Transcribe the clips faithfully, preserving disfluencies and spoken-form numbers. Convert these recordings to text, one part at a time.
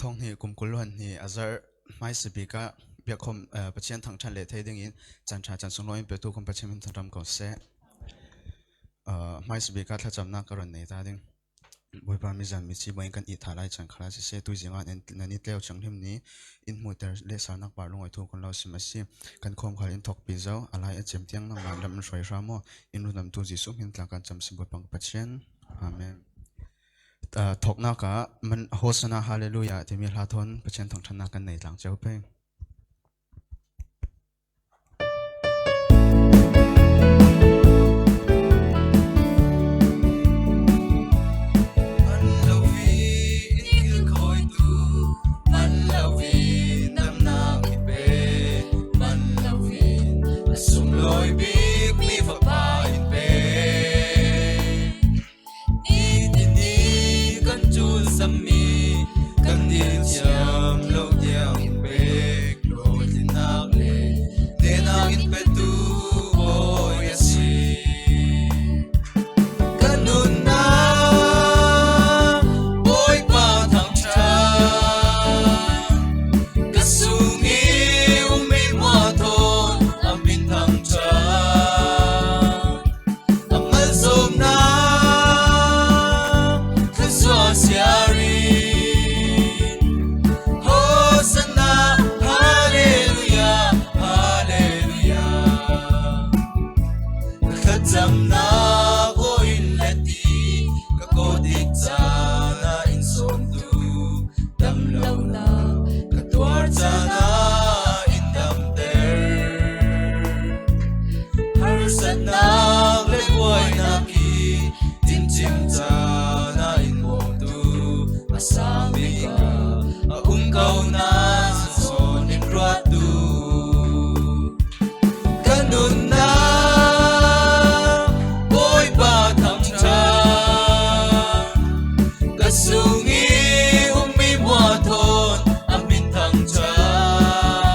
Thawng hnih kum kul hluan hnih a zarh hmaisa bik ah biakkhawm, eh, Pathian thangṭhat leh thei dingin caan ṭha caan sunglawi in petu kan Pathian min thangṭhat ko seh. Eh, hmaisa bik ah thlacamnak ka run nei ta ding. Bawipa, mizan mici buai in kan itthah lai caan khal ah siseh, tuizing ah nan, nan i tleu thianghlim ni in hmuhter leh salnak par lungawi thu kan lo sim a si. Kan khawmkhal in thawkpi zo, a lai a cem tiang nangmah lam in hruai hram aw. In rundamtu Jesuh hmin tla kan cam si, Bawipa ka Pathian. Amen. Ah, thawknak ah man, Hosanna, Hallelujah timi hla thawn Pathian thangṭhatnak kan nei tlang cio pei. Man lo in kilkhawitu, man lo in damnak i pe, man lo in a sunglawi bik mi fapa in pe. Nitin ni kan ṭul sammi, kan dil thiam lo tiang in pek, lawitlinnak le nehnak in petu Bawi a si. Ka nunnak Bawipa thangṭhat, ka sung i ummi hmuah thawn a min thangṭhat. A malzawmnak thluasuah siar in, Hosanna, Hallelujah, Hallelujah. Ka thlacamnak aw in let i, ka kawt dik caan ah in sawntu, dam lonak ka tuar caan ah in damter. Harsatnak le buainak i timcim caan ah in bawmtu, a sang bik ah a um ko nain zawn in ruattu. Ka nunnak Bawipa thangṭhat, ka sung i ummi hmuah thawn a min thangṭhat.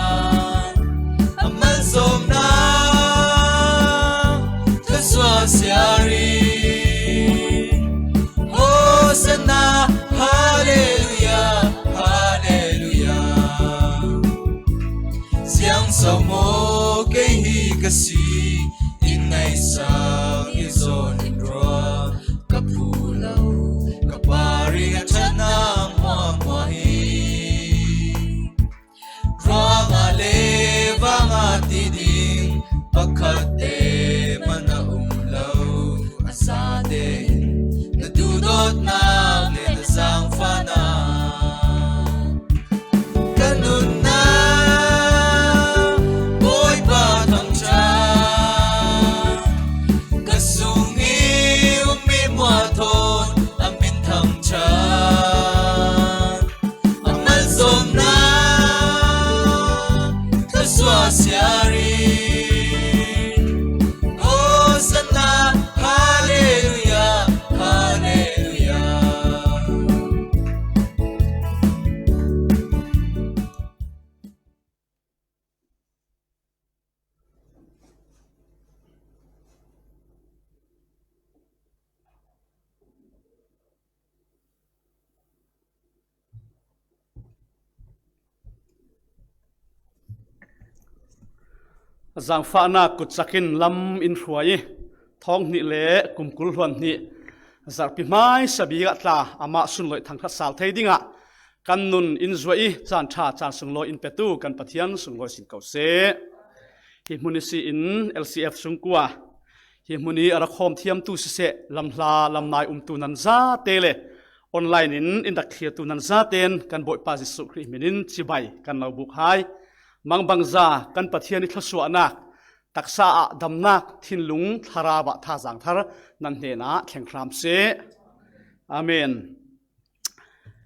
A malzawmnak thluasuah siar in, Hosanna, Hallelujah, Hallelujah. Ziang so maw kei hi ka si, in ngaihsak i zawn in ruah, ka phu lo, ka Pa ri a ṭhatnak hmuahhmuah hi. Ruangah le vangah ti ding pakhat te hman a um lo, a zate in na duhdawtnak le na zaangfahnak. Ka nunnak Bawipa thangṭhat, ka sung i ummi hmuah thawn a min thangṭhat. A malzawmnak thluasuah siar in, Hosanna, Hallelujah, Hallelujah. Zaangfahnak kutcakin lam in hruai i, thawng hnih le kum kul hluan hnih zarhpi hmaisa bik ah tla amah sunloih thangṭhat sal thei dingah kan nun in zuai i, caan ṭha caan sunglawi in petu kan Pathian sunglawi sin ko seh. Hi hmun i si in L C F sungkua, hi hmun i a ra khawm thiamtu siseh, lamhla lamnai umtu nan zate le online in in rak thlirtu nan zaten kan Bawipa Jesuh Khrih hmin in cibai kan lo buk hai. Mangbangza kan Pathian i thluasuahnak, taksa ah damnak, thinlung thlarau ah thazaang thar nan hnenah thleng hram seh. Amen.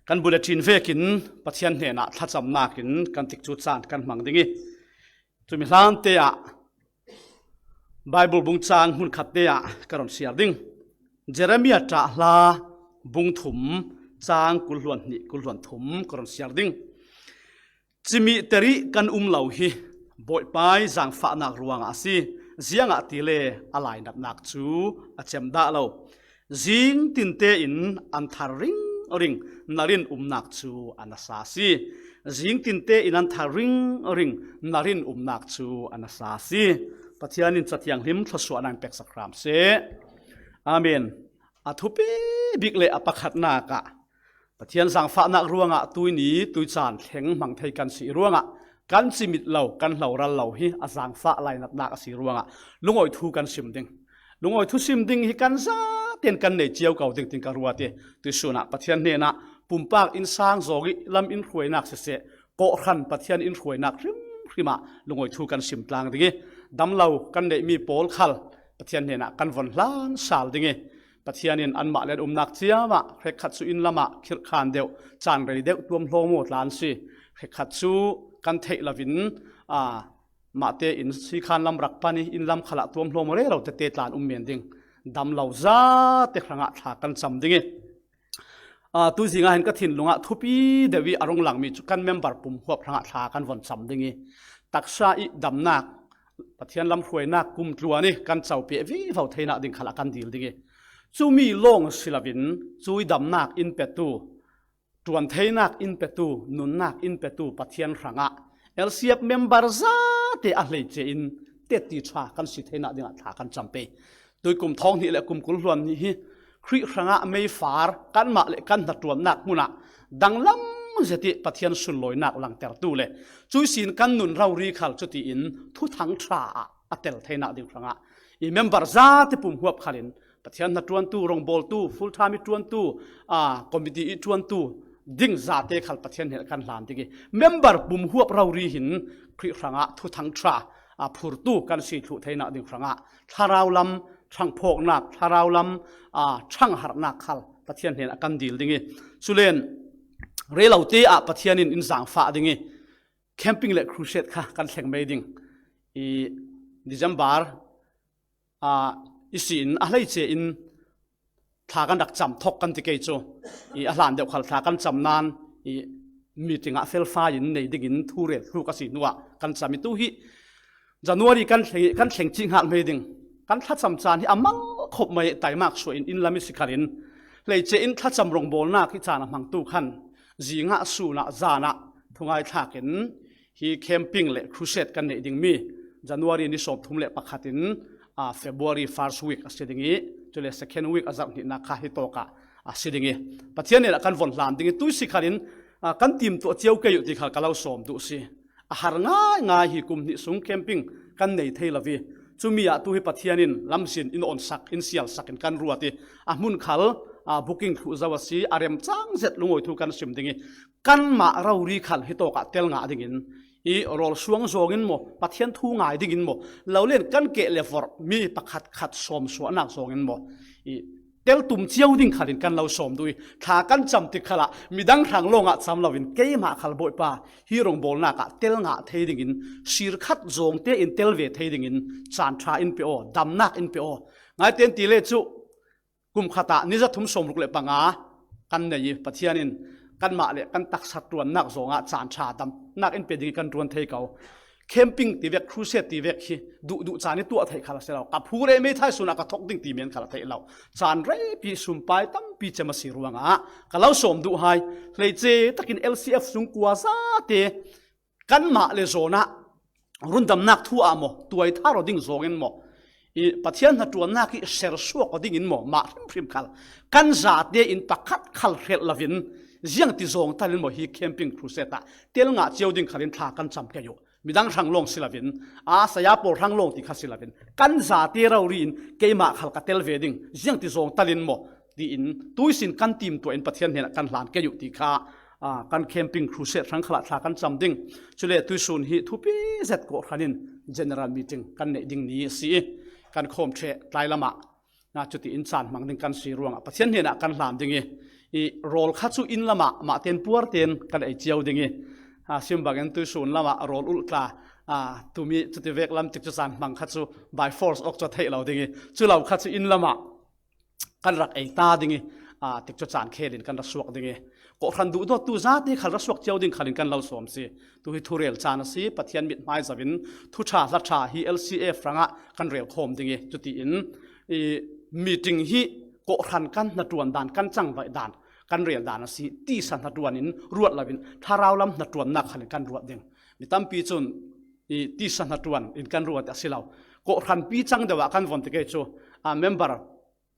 Kan bulletin vekin Pathian hnenah thlacamnak in kan tikcu caan kan hmang ding i, cumi hlante ah Bible bung caang hmunkhatte ah ka run siar ding. Jeremiah ṭah hla bung thum caang kul hluan hnih kul hluan thum ka run siar ding. Cimihter i kan um lo hi Bawipa i zaangfahnak ruangah a si. Ziangahtile a lainatnak cu a cem dah lo. Zing tinte in an thar ring ring, na rinumnak cu a nasa a si. Zingtinte in an thar ringring, na rinumnak cu a nasa a si. Pathian in Cathianghlim thluasuahnak in peksak hram seh. Amen. A thupi bik le a pakhatnak ah Pathian zangfahnak ruangah tuini tuicaan thleng hmang thei kan si ruangah kan cimit lo, kan hloral lo hi a zangfah lainatnak a si ruangah lungawi thu kan sim ding. Lungawi thu sim ding hi kan zaten kan nei cio ko ding tin ka ruat i, tuisun ah Pathian hnenah pumpak innsang zawng i lam in hruainak siseh, kawhhran Pathian in hruainak hrimhrim ah lungawi thu kan sim tlang ding i, damlo kan neihmi pawl khal Pathian hnenah kan von hlan sal ding i, Pathian in anmah le an umnak ciamah hrekkhat cu inn lamah khirhkhan deuh, caan rei deuh tuamhlawm aw tla an si. Hrekkhat cu kan theih lovin, aa, mahte in sikhan lam rak pan i, inn lam khalah tuamhlawm aw rero tete tla an um men ding. Damlo zate hrangah thla kan cam ding i, aa, tuzing ah hin ka thinlung ah thupi deuh i a rung langmi cu kan member pumhuap hrangah thla kan von cam ding i, taksa i damnak, Pathian lam hruainak kum tluan i kan copeh vivo theinak ding khalah kan dil ding i, cumi lawng si lovin, cui damnak in petu, ṭuan theinak in petu, nunnak in petu Pathian hrangah L C F member zate a hleice in tetti ṭha kan si theinak dingah thla kan cam pei. Tuikum thawng hnih le kum kul hluan hnih hi Khrih hrangah meifar kanmah le kan hnaṭuannak hmunah danglam zet i Pathian sunlawinak langtertu le cuisin kan nun rori khal cutiin thuthang ṭha ah a tel theinak ding hrangah i member zate pumhuap khalin Pathian hnaṭuantu, rawngbawltu, full time i ṭuantu, aa, committee i ṭuantu ding zate khal Pathian hnenah kan hlan ding i, member pumhuap rori hin Khrih hrangah thuthang ṭha, aa, phurtu kan si thluh theinak ding hrangah thlarau lam ṭhangphawknak, thlarau lam, aa, ṭhangharhnak khal Pathian hnenah kan dil ding i, culen relote ah Pathian in in zangfah ding i, camping le crusade kha kan thleng mei ding i, December aa, i si in a hleice in thla kan rak cam thok kan ti kei cu i, a hlan deuh khal thla kan cam nan i, meeting ah felfai in nei dingin thu rel hluk a si hnuah kan cam i, tu hi January kan thleng i, kan thleng cih hngal mei ding. Kan thlacam caan hi a mal khop mai taimak suah in, inn lam i si khalin hleice in thlacam rawngbawlnak i caan a hmangtu khan zingah, sunah, zanah thungai thlak in hi camping le crusade kan neih dingmi January ni sawmthum le pakhat in, aa, February first week a si ding i, cule second week a zarh hnihnak kha hi tawkah a si ding i, Pathian hnenah kan von hlan ding i, tui si khalin, aa, kan timtuah cio kei uh ti khal ka lo sawm duh si. A har ngaingai hi kum hnih sung camping kan nei thei lo i, cumi ah tu hi Pathian in lamzin in onsak, in sialsak in kan ruat i, a hmun khal, aa, booking thluh zo a si, a remcang zet lungawi thu kan sim ding i, kanmah rori khal hi tawkah tel ngah dingin i, rawl suang zawng in maw, Pathian thu ngai dingin maw, lo len kan keh le vorh mi pakhat khat sawmsuahnak zawng in maw, i, tel tum cio ding khalin kan lo sawm duh i, thla kan cam tik khalah midang hrang lawngah cam loin keimah khal Bawipa hi rawngbawlnak ah tel ngah thei dingin, sir khat zawng tein tel ve thei dingin caan ṭha in pe aw, damnak in pe aw. Ngai ten ti le cu, kum khat ah ni zathum sawmruk le panga kan nei i, Pathian in kanmah le kan taksa ṭuannak zawngah caan ṭha damnak in pe ding i kan ṭuan thei ko. Camping ti vek, crusade ti vek hi duhduh caan i tuah theih khal a si lo. Ka phu reh meithai sun ah ka thok ding ti men khal a theih lo. Caan reipi sumpai tampi cem a si ruangah ka lo sawm duh hai. Hleice takin L C F sung kua zate kanmah le zawn ah rundamnak thu ah maw, tuai thar aw ding zawng in maw, i, Pathian hnaṭuannak i sersuak aw dingin maw, mah hrimhrim khal kan zate in pakhat khal hrelh lovin, ziangti zawng talin maw hi camping crusade ah tel ngah cio ding khalin thla kan cam kei uh. Midang hrang lawng si lovin, a saya pawl hrang lawng ti kha si lovin, kan zate rori in keimah khal ka tel ve ding, ziangti zawng talin maw, tiin tuisin kan timtuah in Pathian hnenah kan hlan kei uh ti kha, aa, kan camping crusade hrang khalah thla kan cam ding. Cule tuisun hi thupi zet kawhhran in general meeting kan neih ding ni a si i, kan khawm ṭheh tlai lamah, na, cuti in caan hmang ding kan si ruangah Pathian hnenah kan hlan ding i, i, rawl kha cu inn lamah mahten puarten kan ei cio ding i, aa, sim bangin tuisun lamah rawl ulh tla, aa, tumi cuti vek lam tik cu caan hmang kha cu by force awk cu a theih lo ding i, cu lo kha cu inn lamah kan rak ei ta ding i, aa, tikcu caan khelin kan rak suak ding i, kawhhran duhdawttu zate khal rak suak cio ding khalin kan lo sawm si. Tu hi thurel caan a si, Pathian mithmai zoin thuṭha hlaṭha hi L C F hrangah kan rel khawm ding i, cutiin i meeting hi kawhhran kan hnaṭuan dan, kan cangvaih dan, kan rel dan a si, tisa hnaṭuan in ruat lo in, thlarau lam hnaṭuannak khal in kan ruat ding. Mi tampi cun i tisa hnaṭuan in kan ruat a si lo. Kawhhranpi cang deuh ah kan von tikei cu, a, member,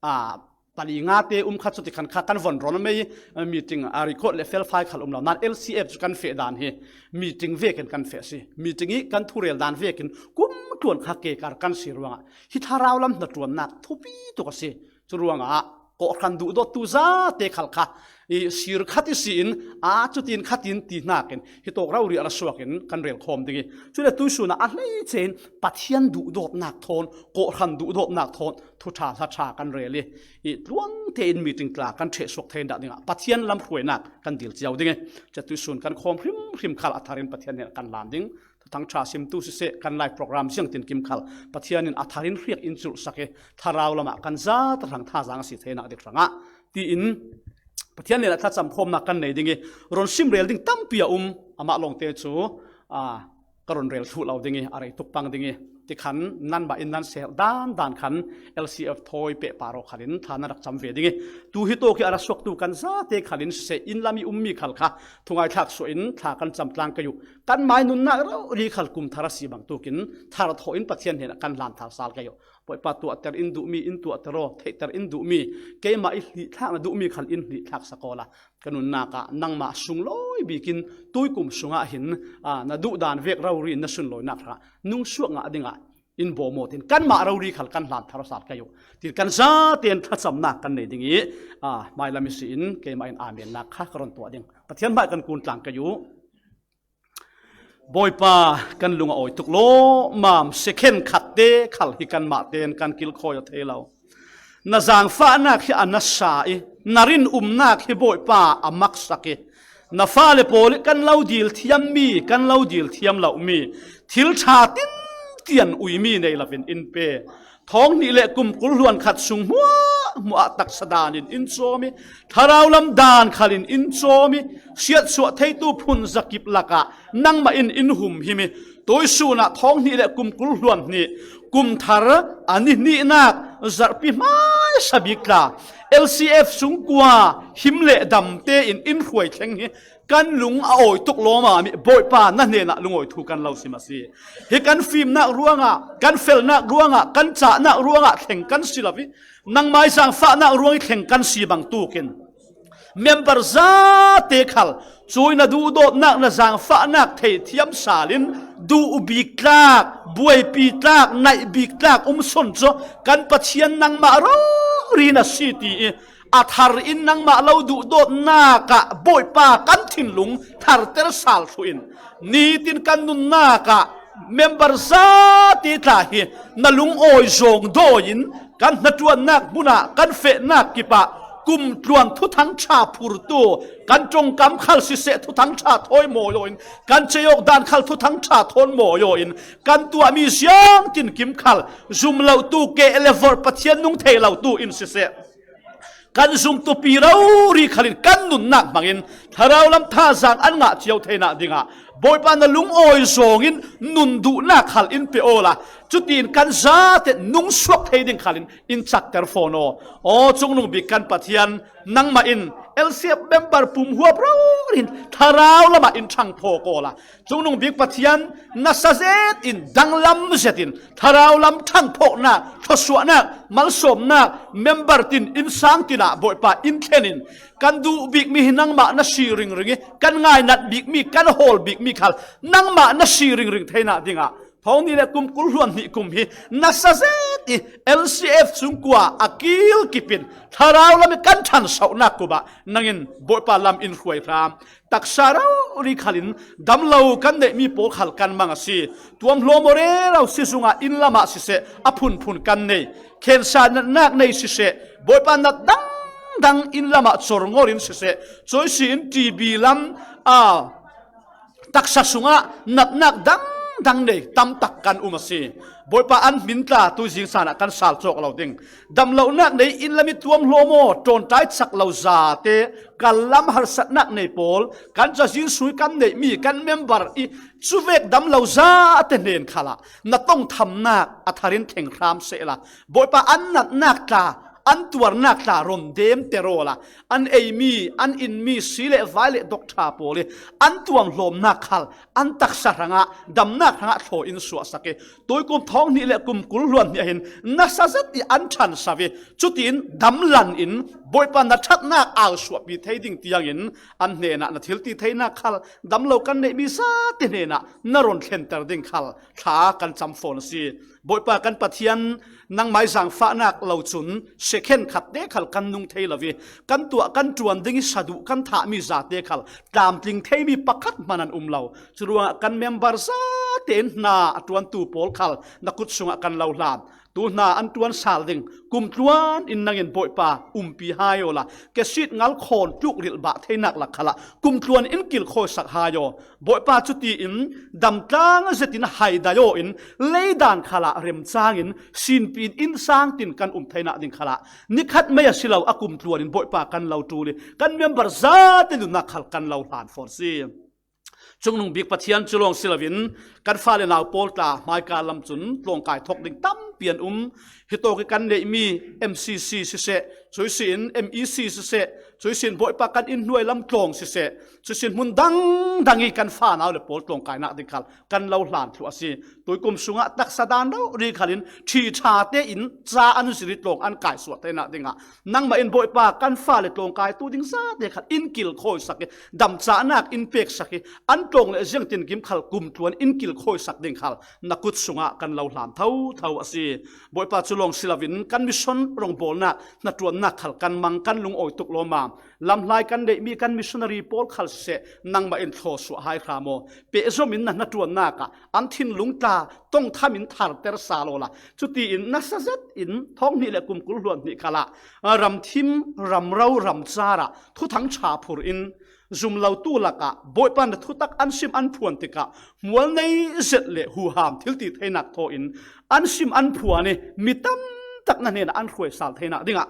a, pali nga te um kha, cuti khan kha kan von rawn mei, a, meeting, a, record le felfai khal um lo. Nain L C F cu kan feh dan hi meeting vekin kan feh a si. Meeting i kan thurel dan vekin kum tluan kha kekar kan si ruangah hi thlarau lam hnaṭuannak thupi tuk a si. Cu ruangah kawhhran duhdawttu zate khal kha i sir khat i si in, a, cutin khatin ti hnakin hi tawk rori a ra suak in kan rel khawm ding i, cule tuisun ah a hleice in Pathian duhdawtnak thawn, kawhhran duhdawtnak thawn thuṭha hla ṭha kan rel i, i tluang tein meeting tla kan ṭheh suak thei dah dingah Pathian lam hruainak kan dil cio ding i, ca tuisun kan khawm hrimhrim khal a thar in Pathian hnenah kan lan ding. Thuthang ṭha simtu siseh, kan live program ziangtin kim khal Pathian in a thar in hriak in culhsak i, thlarau lamah kan zate hrang thazaang a si theinak dik hrangah tiin Pathian hnenah thlacam khawmnak kan nei ding i, rawn sim rel ding tampi a um. Amah lawngte cu, a, ka rawn rel thluh lo ding i, a rei tuk pang ding i, tikhan nanmah in nan sehel dan dan khan L C F thawi pehpar aw khal in thla nan rak cam ve ding i, tu hi tawk i a ra suaktu kan zate khal in siseh, inn lam i ummi khal kha thungai thlak suah in thla kan cam tlang kei uh. Kanmah i nunnak rori khal kum thar a si bangtukin thar thawh in Pathian hnenah kan hlan thar sal kei uh. Bawipa, tuahter in duhmi in tuahter aw, theihter in duhmi, keimah i hlihthlak na duhmi khal in hlihthlak sak awla, ka nunnak ah nangmah sunglawi bikin tuikum sungah hin, a, na duhdan vek rori in na sunlawinak hrangah nungsuak ngah dingah in bawm aw, tin kanmah rori khal kan hlan thar sal kei uh. Tin kan zate in thlacamnak kan nei ding i, a, hmailam i si in keimah in amennak kha ka rawn tuah ding. Pathian hmai kan kun tlang kei uh. Bawipa, kan lung a awi tuk lawmam, second khat te khal hi kanmah tein kan kilkhawi aw thei lo. Na zangfahnak hi a nasa i, na rinumnak hi Bawipa a maksak i, na fale pawl i kan lo dil thiammi, kan lo dil thiam lomi, thil ṭha tintian uimi nei lovin in pe. Thawng hnih le kum kul hluan khat sung hmuahhmuah ah taksa danin in cawm i, thlarau lam dan khalin in cawm i, siatsuah theitu phun zakip lakah nangmah in in humhim i, tuisun ah thawng hnih le kum kul hluan hnih kum thar a ni hnihnak zarhpi hmaisa bik tla L C F sungkua him le dam tein in hruai thleng hi kan lung a awi tuk lawmam i, Bawipa, na hnenah lungawi thu kan lo sim a si. Hi kan fimnak ruangah, kan felnak ruangah, kan cahnak ruangah thleng kan si lo i, nangmah i zangfahnak ruang i thleng kan si bangtukin member zate khal cui na duhdawtnak, na zangfahnak theithiam salin duh bik tlak, buaipi tlak, naih bik tlak um sawn cu kan Pathian nangmah rori na si ti i, a thar in nangmah lo duhdawtnak ah Bawipa, kan thinlung tharter sal thluh in, nitin kan nunnak ah member zate tla hi na lungawi zawng dawi in kan hnaṭuannak hmun ah, kan fehnak kip ah kum tluan Thuthang Ṭha phurtu, kan ṭongkam khal siseh Thuthang Ṭha thawi mawi aw in, kan ceiawk dan khal Thuthang Ṭha thawn mawi aw in, kan tuahmi ziangtin kim khal zum lohtu, keh le vorh, Pathian nung thei lotu in siseh, kan zumtupi rori khalin kan nunnak hmangin thlarau lam thazaang an ngah cio theinak dingah Bawipa, na lungawi zawngin nun duhnak khal in pe awla, cutiin kan zate nungsuak thei ding khalin in cakter fawn aw. Aw, Cungnung Bik kan Pathian, nangmah in L C F member pum huap rori in thlarau lamah in ṭhang phawk awla, Cungnung Bik Pathian, nasa zet in, danglam zet in, thlarau lam ṭhang phawknak, thluasuahnak, malsawmnak, member tin, innsang tin ah Bawipa in thlen in, kan duh bikmi hi nangmah na si ringring i, kan ngainat bikmi, kan hawl bikmi khal nangmah na si ringring theinak dingah thawng hnih le kum kul hluan hnih kum hi nasa zet i, L C F sungkua a kilkip in thlarau lam i kan ṭhansohnak kup ah nangin Bawipa lam in hruai hram. Taksa rori khalin damlo kan neihmi pawl khal kan mang a si. Tuamhlawm aw rero, sizungah inn lamah siseh a phunphun kan nei. Khensa natnak nei siseh, Bawipa, nat dangdang inn lamah chawrngor in siseh, cawisi in T B lam, a, taksa sungah natnak dangdang nei tamtak kan um a si. Bawipa, an hmin tla tu zingsan ah kan sal cawk lo ding. Damlohnak nei, inn lam i tuamhlawm aw, ṭawnṭai chak lo zate, kal lam harsatnak nei pawl, kan cazin sui kan neihmi kan member i cuvek damlo zate hnen khalah na tongthamnak a thar in thleng hram sehla, Bawipa, an natnak tla an tuarnak tla ron demter awla, an eimi, an inmi, si le vai le doctor pawl i an tuamhlawmnak khal an taksa hrangah, damnak hrangah thlaw in suahsak i, tuikum thawng hnih le kum kul hluan hnih ahin nasa zet i an ṭhansa i, cutiin damlan in Bawipa na ṭhatnak au suahpi thei ding tiangin an hnenah na thilti theinak khal, damlo kan neihmi zate hnenah na ron thlenter ding khal thla kan cam fawn a si. Bawipa kan Pathian, nangmai zangfahnak lo cun second khat te khal kan nung thei lo i, kan tuah kan ṭuan ding i saduh kan thahmi zate khal tlamtling theimi pakhat hman an um lo. Curuangah kan member zate in hna a ṭuantu pawl khal na kut sungah kan lo hlan. Tu hna an ṭuan sal ding kum tluan in nangin Bawipa umpi hai awla, kesit ngal khawn tluk rilhbah theinak lak khalah kum tluan in kilkhawisak hai aw. Bawipa cutiin damtlang zetin haidai aw in, leidan khalah remcangin sinpi in innsang tin kan um theinak ding khalah nikhat mei a si lo a kum tluan in Bawipa kan lo ṭul i, kan member zate nunnak khal kan lo hlan fawn si. Cungnung bik Pathian, cu lawng si loin kan fale nau pawl tla hmaika lam cun tlawngkai thawk ding tampi an um. Hitawk i kan neihmi M C C siseh, cuisin M E C siseh, cuisin Bawipa kan inn hnuai lam tlawng siseh, cuisin hmun dangdang i kan fanau le pawl tlawngkainak ding khal kan lo hlan thluh a si. Tuikum sungah taksa dan rori khalin ṭhi ṭha tein ca an zir i tlawng an kaisuah theinak dingah nangmah in Bawipa kan fale tlawngkaitu ding zate khal in kilkhawisak i, damcahnak in peksak i, an tlawng le ziangtinkim khal kum tluan in kilkhawisak ding khal na kut sungah kan lo hlan thotho a si. Bawipa cu lawng si loin kan mission rongbawlnak hnaṭuannak khal kan mang, kan lungawi tuk lawmam. Lamhlai kan neihmi kan missionary pawl khal siseh, nangmah in thlawsuah hai hram aw. Pehzom in na hnaṭuannak ah an thinlung tla tongtham in tharter sal awla, cutiin nasa zet in thawng hnih le kum kul hluan hnih khalah, a, ramthim, ramro, ramcar ah thuthang ṭha phur in zum lotu lakah Bawipa na thutak an sim an phuan tikah hmual nei zet le huham thilti theinak thaw in an sim an phuan i, mi tam tak na hnenah an hruai sal theinak dingah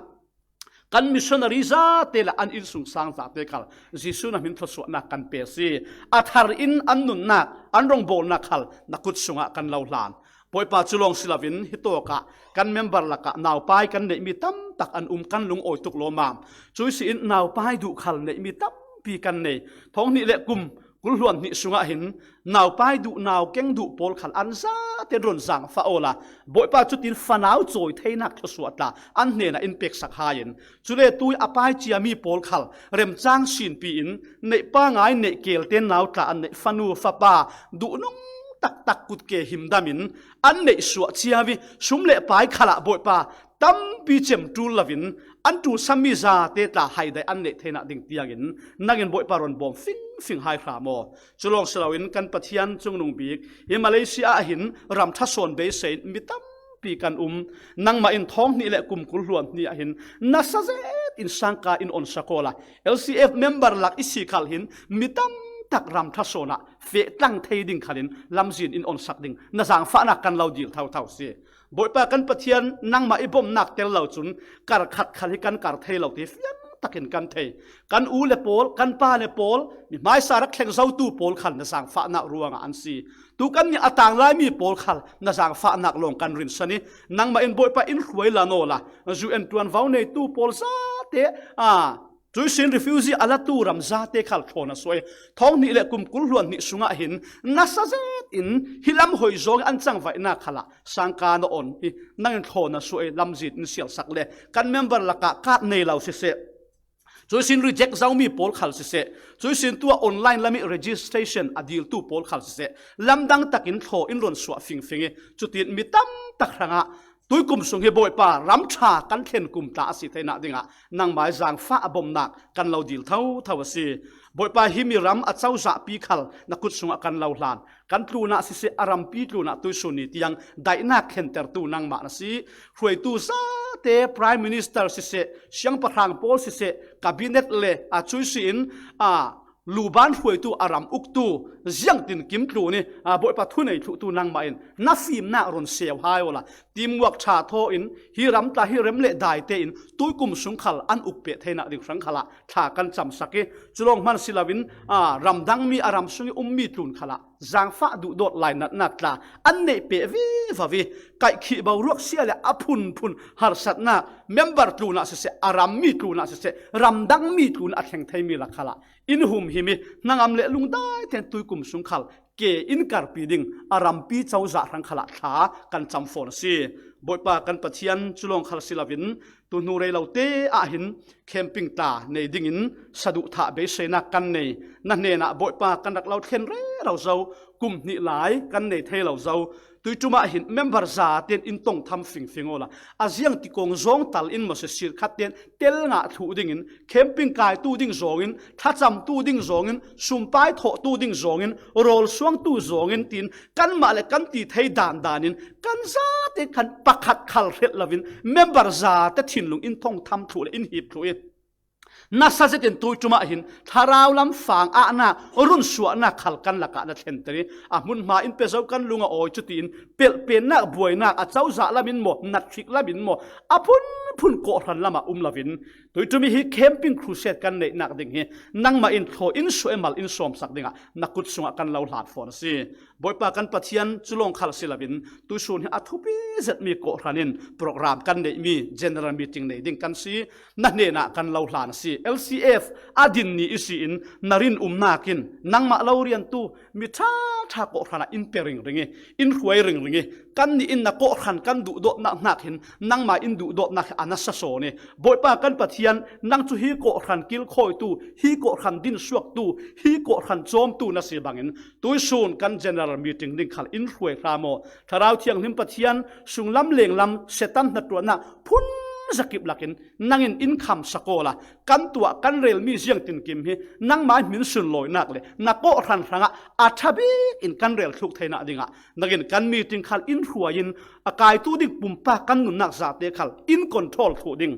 kan missionary zate le an innsungsang zate khal Jesuh na hmin thluasuahnak kan pe si. A thar in an nunnak, an rongbawlnak khal na kut sungah kan lo hlan. Bawipa cu lawng si loin hitawkah kan member lakah naupai kan neihmi tam tak an um, kan lungawi tuk lawmam. Cuisin naupai duh khal neihmi tampi kan nei. Thawng hnih le kum kul hluan hnih sungah hin naupai duh, naukeng duh pawl khal an zate ron zangfah awla, Bawipa cutin fanau cawi theinak thluasuah tla an hnenah in peksak hai in, cule tui a pai ciami pawl khal remcang sinpi in neih pangai neih kelte nau tla an neih fanu fapa duhnung taktak kutke himdam in an neih suah cio i, sum le pai khalah Bawipa tampi cem ṭul loin an ṭulsammi zate tla haidai an neih theinak ding tiangin nangin Bawipa ron bawm fingfing hai hram aw. Cu lawng si loin kan Pathian, cungnung bik hi Malaysia ah hin ram ṭha sawn beisei in mi tampi kan um. Nangmah in thawng hnih le kum kul hluan hnih ah hin nasa zet in sangka in onsak awla, L C F member lak i si khal hin mi tam tak ram ṭha sawn ah feh tlang thei ding khalin lamzin in onsak ding na zangfahnak kan lo dil thotho si. Bawipa kan Pathian, nangmah i bawmhnak tel lo cun kar khat khal hi kan kar thei lo ti fiang takin kan thei. Kan u le pawl, kan pa le pawl, mi hmaisa rak thleng zotu pawl khal na zangfahnak ruangah an si. Tu kan nih a tang laimi pawl khal na zangfahnak lawng kan rinsan i, nangmah in Bawipa in hruai la nawla, U N ṭuanvo neitu pawl zate, a, cuisin refugee a latu ram zate khal thlawna suai. Thawng hnih le kum kul hluan hnih sungah hin nasa zet in hi lam hoi zong an cangvaihnak khalah sangka na on hi, nangin thlawna suai lamzin in sialsak le kan member lakah kat nei lo siseh, cuisin reject zomi pawl khal siseh, cuisin tuah online lam i registration a diltu pawl khal siseh, lamdang takin thlaw in ron suah fingfing i, cutin mi tam tak hrangah tuikum sung hi Bawipa ram ṭha kan thlen kum tla a si theinak dingah nangmai zangfah a bawmhnak kan lo dil thotho a si. Bawipa, hi mi ram a cozahpi khal na kut sungah kan lo hlan. Kan tlunah siseh, a rampi tlunah tuisun ni tiang daihnak thlentertu nangmah na si. Hruaitu zate, Prime Minister siseh, siangpahrang pawl siseh, cabinet le a cuisin a luban hruaitu, a ram uktu, ziangtinkim tlun i, a, Bawipa, thunei thluhtu nangmah in na fimnak ron seu hai awla, teamwork ṭha thaw in hi ram tla hi rem le daite in tuikum sung khal an uk peh theinak ding hrang khalah thla kan camsak i, cu lawng hman si loin, a, ramdangmi a ram sung i ummi tlun khalah zangfah duhdawt lainatnak tla an neih peh vivo i, kaihkhih boruak sia le a phunphun harsatnak, member tlunah siseh, a rammi tlunah siseh, ramdangmi tlunah a thleng theimi lak khalah in humhim i, hnangam le lungdai ten tuikum sung khal ke in karpi ding a rampi cozah hrang khalah thla kan cam fawn a si. Bawipa kan Pathian, cu lawng khal si loin, tu hnu rei lote ah hin camping tla nei dingin saduhthah beiseinak kan nei. Na hnenah Bawipa kan rak lo thlen rero zo, kum hnih lai kan nei thei lo zo. Tuiṭum ah hin member za ten in tong tham fingfing awla, a ziang ti kong zawng tal in maw sisir khat ten tel ngah thluh dingin, camping kaitu ding zawngin, thlacamtu ding zawngin, sumpai thawhtu ding zawngin, rawl suangtu zawngin tiin kanmah le kan ti thei dandan in kan zate khan pakhat khal hret loin member zate thinlung in thong tham thluh le in hip thluh i, nasa zetin tuiṭum ah hin thlarau lam fang ahnak, runsuahnak khal kan lakah na thlenter i, a hmunhma in pe zo kan lung a awi, cutiin pelhpennak, buainak a cozah lam in maw, natthik lam in maw, a phunphun kawhhran lamah um loin, tuiṭum i hi camping crusade kan neihnak ding hi nangmah in thlaw in suah i, mal in sawmsak dingah na kut sungah kan lo hlan fawn a si. Bawipa kan Pathian, cu lawng khal si loin, tuisun hi a thupi zetmi kawhhran in program kan neihmi general meeting nei ding kan si. Na hnenah kan lo hlan a si. L C F a din ni i si in, na rinumnak in nangmah lo riantu mi ṭhaṭha kawhhran ah in pe ringring i, in hruai ringring i, kannih in na kawhhran kan duhdawtnak hnak hin nangmah in duhdawtnak hi a nasa sawn i, Bawipa kan Pathian, nang cu hi kawhhran kilkhawitu, hi kawhhran dinsuaktu, hi kawhhran cawmtu na si bangin, tuisun kan general meeting ding khal in hruai hram aw. Thlarau Thianghlim Pathian, sunglam lenglam Satan hnaṭuannak phun zakip lakin nangin in khamsak awla, kan tuah kan relmi ziangtinkim hi nangmah hmin sunlawinak le na kawhhran hrangah a ṭha bik in kan rel thluk theinak dingah nangin kan meeting khal in hruai in, a kaitu ding pumpak kan nunnak zate khal in control thluh ding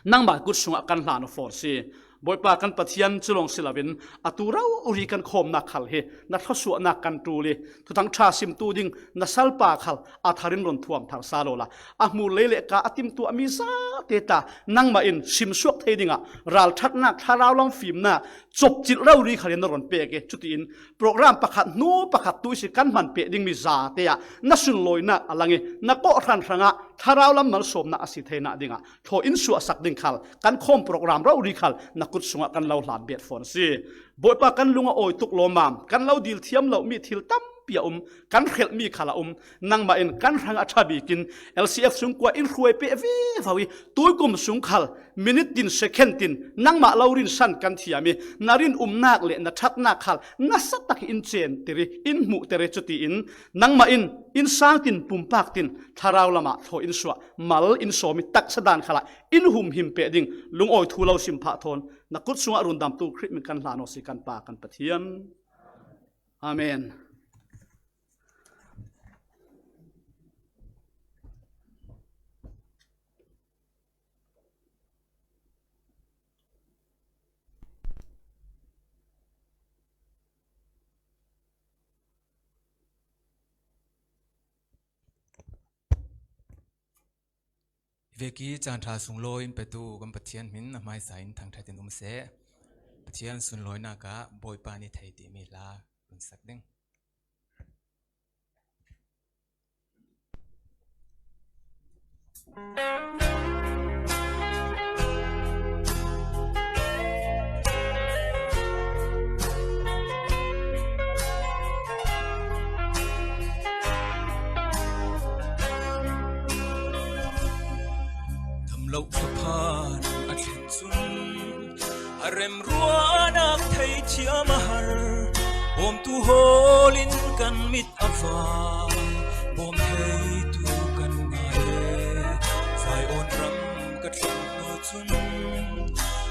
nangmah kut sungah kan hlan aw fawn si. Bawipa kan Pathian, cu lawng si loin, atu rori kan khawmnak khal hi na thluasuahnak kan ṭul i, Thuthang ṭha simtu ding na salpa khal a thar in run thuam thar sal awla, a hmur lei le ka a timtuahmi zate tla nangmah in simsuak thei dingah ralṭhatnak, thlarau lam fimnak, copcilh rori khal in na run pek i, cutiin program pakhat hnu pakhat tu i si kan hman peh dingmi zate ah na sunlawinak a lang i, na kawhhran hrangah thlarau lam malsawmnak a si theinak dingah thlaw in suahsak ding khal, kan khawm program rori khal na kut sungah kan lo hlan bet fawn a si. Bawipa, kan lung a awi tuk lawmmam, kan lo dil thiam lomi thil tampi a um, kan hrelhmi khal a um. Nangmah in kan hrang a ṭha bikin L C F sungkua in hruai peh vivo i, tuikum sung khal minute tin, second tin nangmah lo rinsan kan thiam i, na rinumnak le na ṭhatnak khal nasa tak in center i, in hmuhter i, cutiin nangmah in in sang tin, pumpak tin, thlarau lamah thlaw in suah, mal in sawm i, taksa dan khalah in humhim peh ding lungawi thu lo sim phah thawn na kut sungah rundamtu Khrih min kan hlan aw si, kan Pa kan Pathian. Amen. Veki caan ṭha sunglawi in petu kan Pathian hmin a hmaisa in thangṭhat in um seh. Pathian sunlawinak ah Bawipa ni thei timi hla runsak ding. Damlo thaphan a thlen cun a remruahnak theithiam a har. Bawmtu hawl in kan mit a vang, bawm theitu kan ngai e. Zion ram ka thleng hnu cun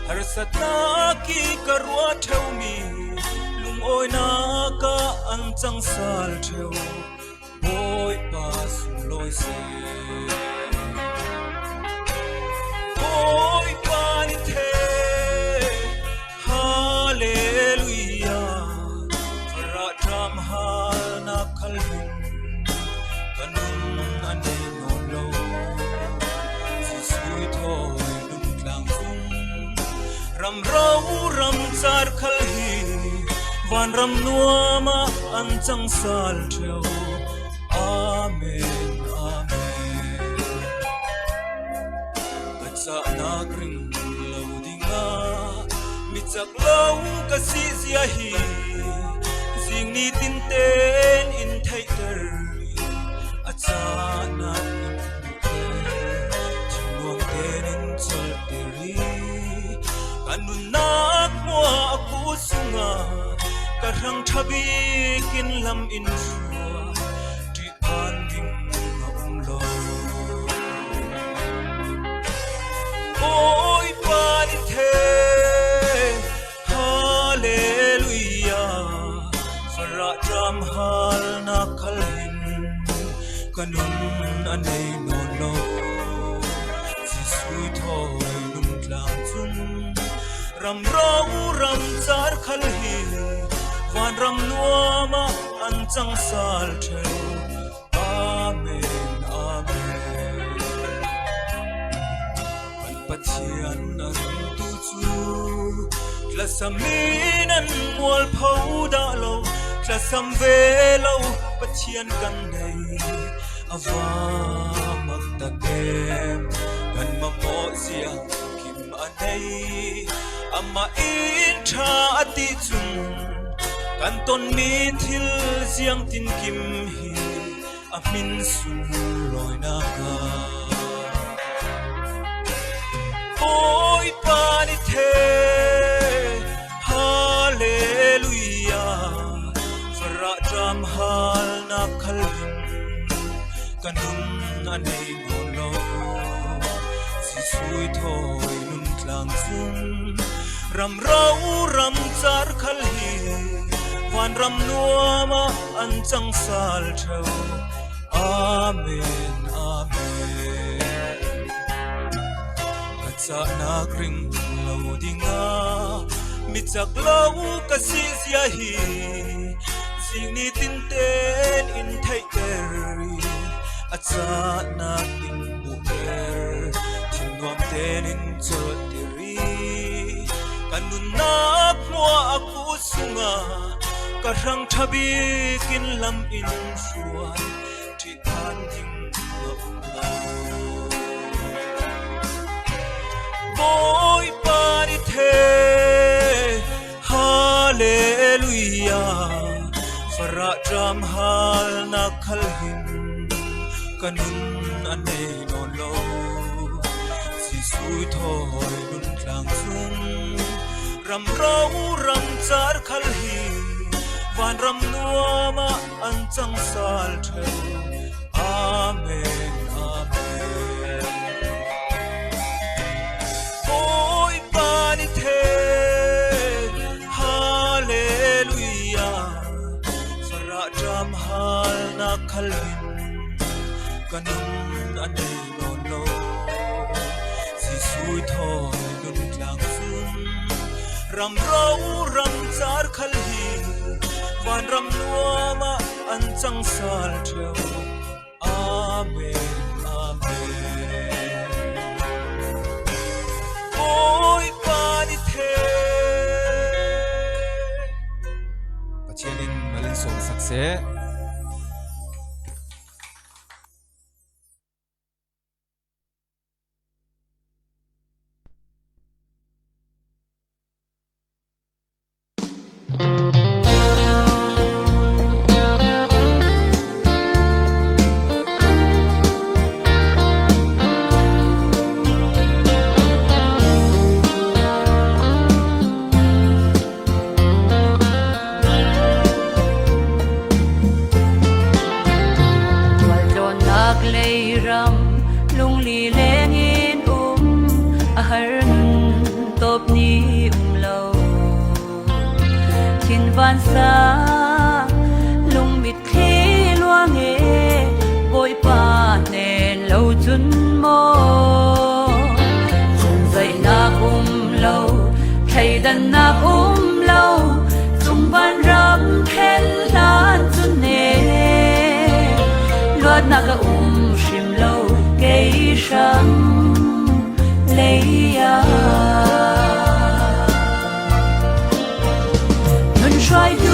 harsatnak i ka ruah ṭheumi lungawinak ah an cang sal ṭheu. Bawipa sunglawi seh. Bawipa ni thei. Hallelujah. Farah ṭam halnak khal hin ka nun a nei nawn lo. Jesuh i thawi lungtlang cung ram ro ram car khal hi Vanram nuamah an cang sal ṭheu. Amen, amen. Ka cahnak ring lo dingah mi cak lo ka si zia hi. Zing ni tinten in theihter, a cahnak in hmuhter, thinnuam ten in colhter hi. Ka nunnak hmuah a kut sungah ka hrang ṭha bikin lam in hruai, ṭihphan ding a um lo. Bawipa ni the, Hallelujah. Farah ṭam halnak khal hin ka nun a nei nawn lo. Jesuh thawi nun tlang cun ram ro ram car khal hi vanram nuamah an cang sal ṭheu. Amen, amen. Kan Pathian a ringtu cu tlasam in an mualpho dah lo. Tlasam ve lo Pathian kan nei, a va mak ta te. Kan mamawh ziang kim a nei, amah in ṭha a ti cun kan tonmi thil ziang tinkim hi a hmin sunglawinak ah Bawipa ni the, Hallelujah. Farah ṭam halnak khal hin ka nun a nei nawn lo. Jesuh thawi nun tlang cun ram ro ram car khal hi vanram nuamah an cang sal ṭheu. Amen, amen. Ka cahnak ring lo dingah mi cak lo ka si zia hi. Zing ni tinten in theihter, a cahnak in hmuhter, thinnuam ten in colhter. Ka nunnak hmuah a kut sungah ka hrang ṭha bikin lam in hruai, ṭhithan ding a um lo. Bawipa ni the, Hallelujah. Farah ṭam halnak khal hin ka nun a nei nawn lo. Jesuh thawi nun tlang cun ram ro ram car khal hi vanram nuamah an cang sal ṭheu. Amen, amen. Bawipa ni the, Hallelujah. Farah ṭam halnak khal hin ka nun a nei nawn lo. Jesuh thawi nun tlang cun ram ro ram car khal hi vanram nuamah an cang sal ṭheu. Amen, amen. Bawipa ni the. Pathian in mal in sawm sak seh. Tualtlawnnak leiram lungli lengin um, a har nun tawp ni um lo. Thinvan sa lungmitthli luang e, Bawipa hnen lo cun maw? Cunzaihnak um lo, thleidannak um lo, cungvan ram khen hlan cun e, luatnak a um hrim lo, kei hrang lei ah. Nun hruaitu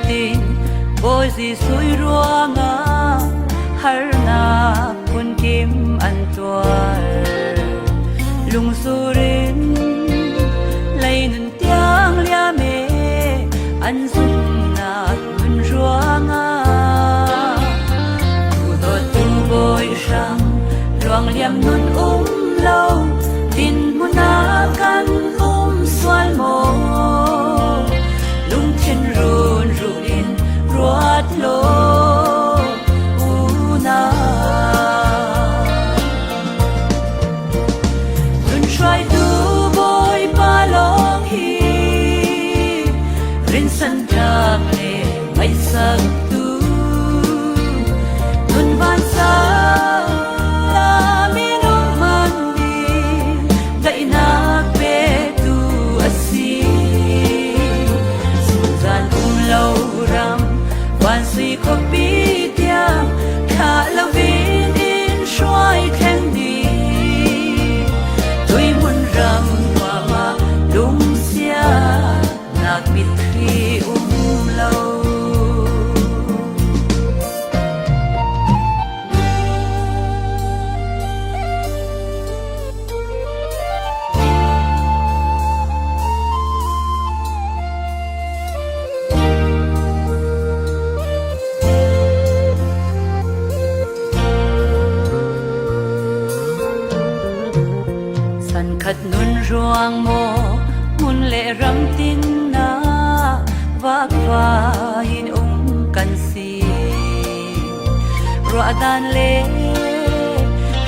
Tin, Bawi Jesuh ruangah harnak phunkim an tuar. Lungsurin lei nun tiang liam e, an zumnak nun ruangah. Duhdawttu Bawi hrang luangliam nun um lo, dinhmun ah kan um sual maw? Lungthin run ruh in ruat law unau. Nun hruaitu Bawipa lawng hi, rinsan tak le ngaihsaktu, nun vansak lam in um man ding daihnak petu a si. Sunzan um lo ram, vansui khuapi tiang thlah lo in in hruai thleng ding. Tuihmun ram nuam ah lungsiatnak mitthli um lo. San khat nun ruang maw, hmun le ram tinna vakvai in um kan si. Ruahdan le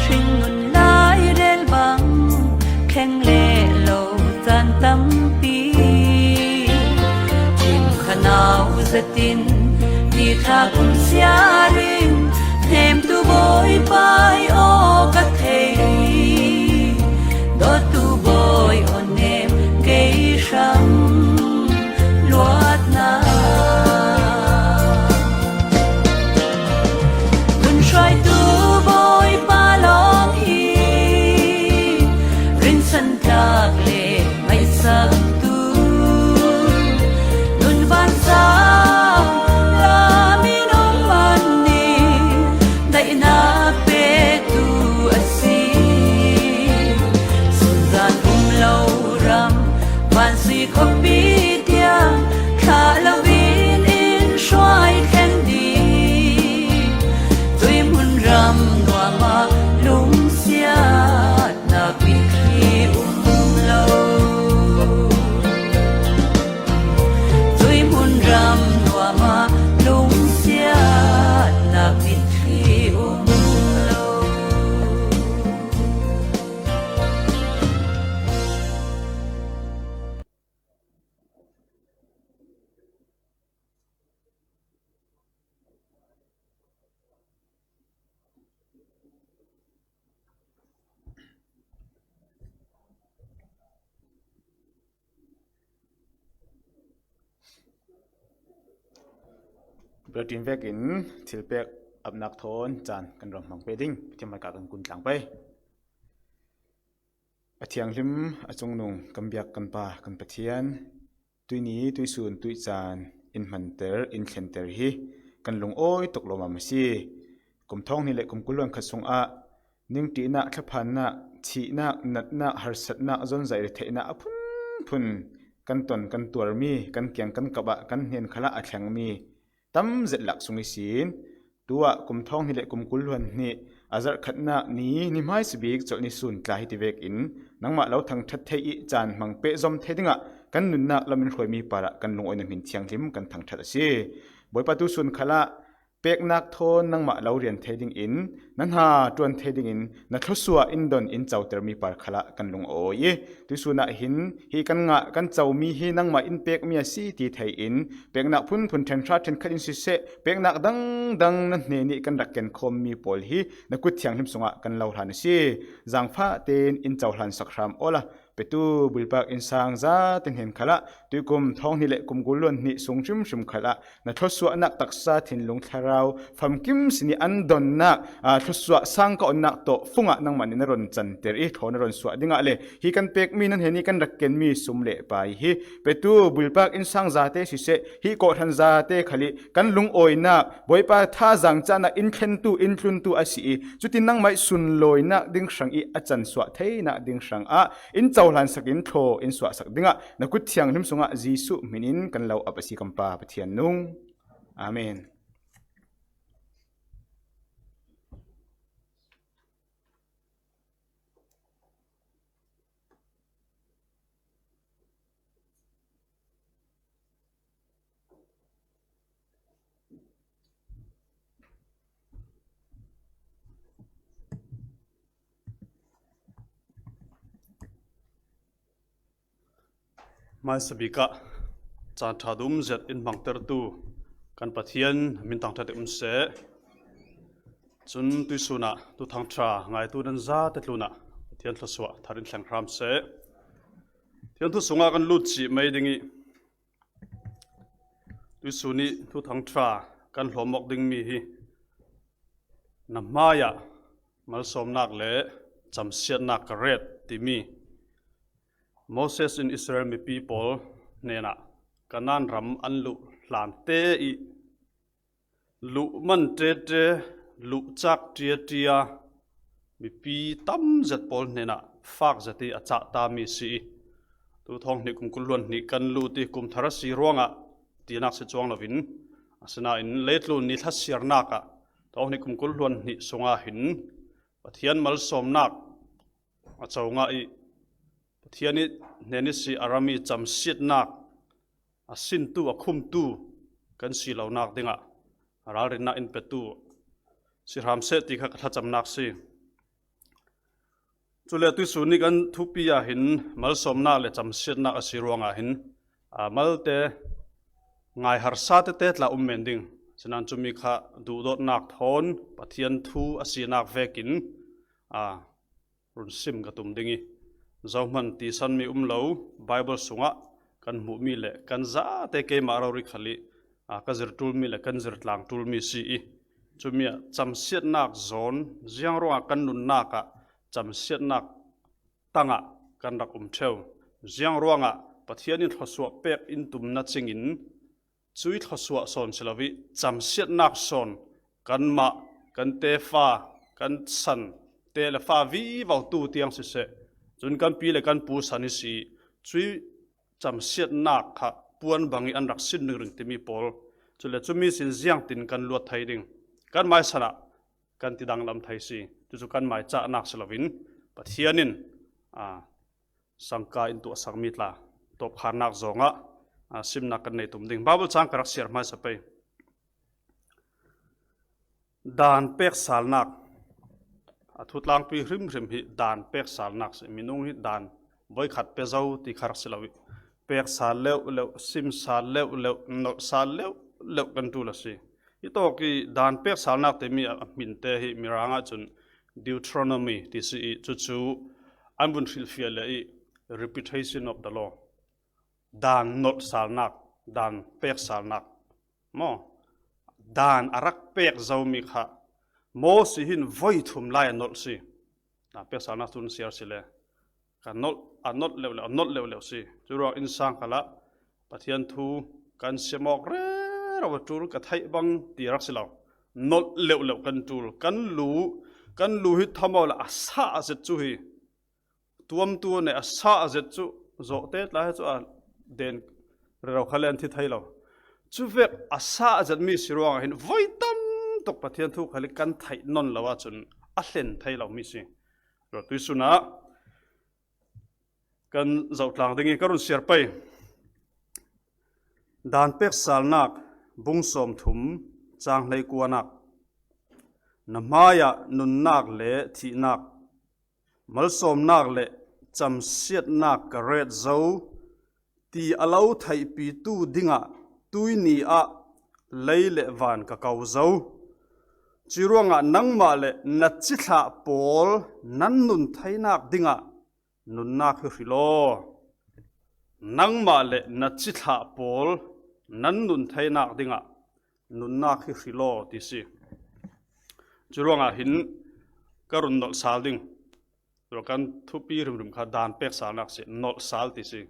hringnun lai rel bang, thleng le lo caan tampi. Thim khanau zatin nithla kum siarin, hnemtu Bawipa i aw ka thei. Dawttu Bawi aw nem kei hram luatnak. Nun hruaitu Bawipa lawng hi, rinsan tak le ngaihsaktu, nun vansak lam in um man ding daihnak petu a si. Sunzan um lo ram, vansui khuapi tiang thlah lo in in hruai thleng ding. Tuihmun ram nuam ah lungsiatnak mitthli um lo. Tuihmun ram nuam ah lungsiatnak mitthli um lo. Biaṭin vekin thilpek apnak thawn caan kan rak hmang pe ding. Pathian hmaika kan kun tlang pei. A thianghlim a cungnung kan biak kan Pa kan Pathian, tuihni, tuihsun, tuihcaan in hmanter, in thlenter hi kan lungawi tuk lawmam a si. Kum thawng hnih le kum kul hluan khat sungah ningṭihnak, thlaphannak, thihnak, natnak, harsatnak, zonzaih retheihnak a phunphun kan ton kan tuarmi, kan kiang kan kap ah kan hnen khalah a thlengmi tam zet lak sung ihsin, tu ah kum thawng hnih le kum kul hluan hnih a zarhkhatnak ni, ni hmaisa bik colh ni sun tla hi ti vekin nangmah lo thangṭhat thei i caan hmang pehzom thei dingah kan nunnak lam in hruaimi parah kan lungawi na hmin thianghlim kan thangṭhat a si. Bawipa, tu sun khalah peknak thawn nangmah lo rian thei dingin na hna ṭuan thei dingin na thluasuah in don in cotermi par khalah kan lungawi i, tuihsun ah hin hi kan ngah kan comi hi nangmah in pekmi a si ti thei in, peknak phunphun ṭhenhra ṭhenkhat in siseh, peknak dangdang na hnen i kan rak kenkhawmmi pawl hi na kut thianghlim sungah kan lo hlan a si. Zaangfah tein in cohlan sak hram awla Petu bulpak innsang zate hnen khalah tuikum thawng hnih le kum kul hluan hnih sung hrimhrim khalah na thluasuahnak taksa thinlung thlarau famkim sin ih an donnak, aa, thluasuah sang ka onnak tawh fungah nangmah nih na ron canter ih thaw na ron suah dingah le hi kan pekmi na hnenih kan rak kenmi sum le pai hi petu bulpak innsang zate siseh, hih kawhhran zate khal ih kan lungawinak Bawipa thazaang cahnak in thlentu, in tluntu a si ih, cutin nangmah ih sunlawinak ding hrang ih a cansuah theinak ding hrangah in cohlansak in thaw in suahsak dingah na kut thianghlim sungah Jesuh hmin in kan lo ap a si kan Pa Pathian nung. Amen. Hmaisabik ah caan ṭha dum zet in hmangtertu kan Pathian min thangṭhat ih um seh. Cun tuihsun ah thuthang ṭha ngaitu nan zate tlunah Pathian thluasuah thar in thleng hram seh. Pathian thu sungah kan lut cih mai ding ih tuihsun ih thuthang ṭha kan hluam awk dingmi hi na hmaiah malsawmnak le camsiatnak ka ret timi Moses in Israel mipi pawl hnenah Kanaan ram an luh hlante ih luh man ṭeṭe, luh cak ṭiaṭia mipi tam zet pawl hnenah fak zet ih a cahta mi si ih, tu thawng hnih kum kul hluan hnih kan lut ih kum thar a si ruangah tinak si cuang loin, asinain leitlun ni thla siarnak ah thawng hnih kum kul hluan hnih sungah hin Pathian malsawmnak a co ngah ih Pathian ih hnen ihsi a rami camsiatnak a sintu, a khumtu kan si lonak dingah a ralrinnak in petu si hram seh ti kha ka thlacamnak si. Cule tuihsun ih kan thupi ah hin malsawmnak le camsiatnak a si ruangah hin, aa, malte ngaiharsa tete tla um men ding. Sinan cumi kha duhdawtnak thawn Pathian thu a sinak vekin, aa, run sim ka tum ding ih, zohman tisanmi um lo, Baibal sungah kan hmuhmi le kan zate keimah rori khal ih, aa, ka zir ṭulmi le kan zir tlang ṭulmi si ih, cumi ah camsiatnak zawn ziangruangah kan nunnak ah camsiatnak tangah kan rak um ṭheu. Ziangruangah Pathian in thluasuah pek in tumna cingin cuih thluasuah sawn si lo ih camsiatnak sawn kanmah, kan tefa, kan san, te le fa vivotu tiang siseh, cun kan pi le kan pu san ihsi cuih camsiatnak kha puan bangih an rak sin ringring timi pawl. Cule cumi sin ziangtin kan luat thei ding? Kan maisan ah kan tidanglam thei si. Cucu kan maicahnak si loin Pathian in, aa, sangka in tuahsakmi tla tawpkhannak zawngah, aa, simnak kan nei tum ding. Baibal cang ka rak siar hmaisa pei. Daan peksalnak, a thutlangpi hrimhrim hi daan peksalnak si. Minung hi daan voikhat pe zo ti kha rak si lo ih, peksal leuhleuh, simsal leuhleuh, nolhsal leuhleuh kan ṭul a si. Hitawk ih daan peksalnak timi a hminte hi Mirang ahcun Deuteronomy ti si ih, cucu an vun hrilhfiah le ih repetition of the law. Daan nolhsalnak, daan peksalnak maw? Daan a rak pek zomi kha Moses hin voi thum lai a nolh si. Daan peksalnak cun siar si le ka nolh, a nolh leuhleuh, a nolh leuhleuh si. Curuang innsang khalah Pathian thu kan sim awk rero a ṭul ka theih bang ti rak si lo. Nolh leuhleuh kan ṭul, kan lu, kan lu hi thamaw le a sah zet cu hi tuamtu nih a sah zet cu zawhte tla hi cu a den rero khal an thi thei lo. Cuvek a sah zetmi si ruangah hin voi tam tuk Pathian thu khal kan theih nawn lo ahcun a hlen thei lomi si. Tuihsun ah kan zohtlang ding ih ka run siar pei. Daan peksalnak bung sawmthum cang hleikuanak, na hmaiah nunnak le thihnak, malsawmnak le camsiatnak ka ret zo ti a lo theihpitu dingah tuihni ah lei le van ka ko zo. Curuangah nangmah le na cithlah pawl nan nun theinak dingah nunnak hi hrilh aw. Nangmah le na cithlah pawl nan nun theinak dingah nunnak hi hrilh aw ti si. Curuangah hin ka run nolh sal ding. Tua kan thupi hrimhrim kha dan pek salnak si, nolh sal ti si.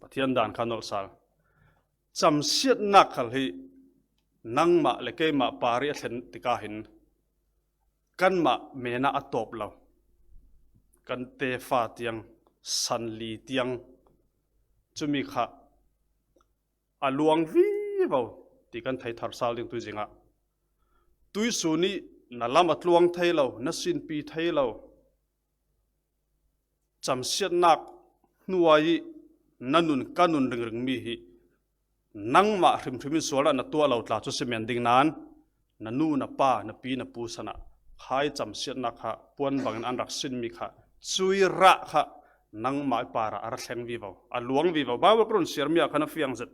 Pathian dan kha nolh sal. Camsiatnak khal hi nangmah le keimah parih a thlen tikah hin kanmah menah a tawp lo. Kan tefa tiang, sanli tiang, cumi kha a luang vivo ti kan thei thar sal ding tuizingah. Tuisun ih na lam a tluang thei lo, na sinpi thei lo. Camsiatnak hnuai ih na nun ka nun ringring mi hi nangmah hrimhrim in sual ah na tuah lo tla cu si men ding nain na nu, na pa, na pi, na pu san ah khai camsiatnak kha puan bangin an rak sinmi kha cuirah kha nangmah ih parah a ra thleng vivo, a luang vivo. Baibal ka run siarmi ah khan a fiang zet.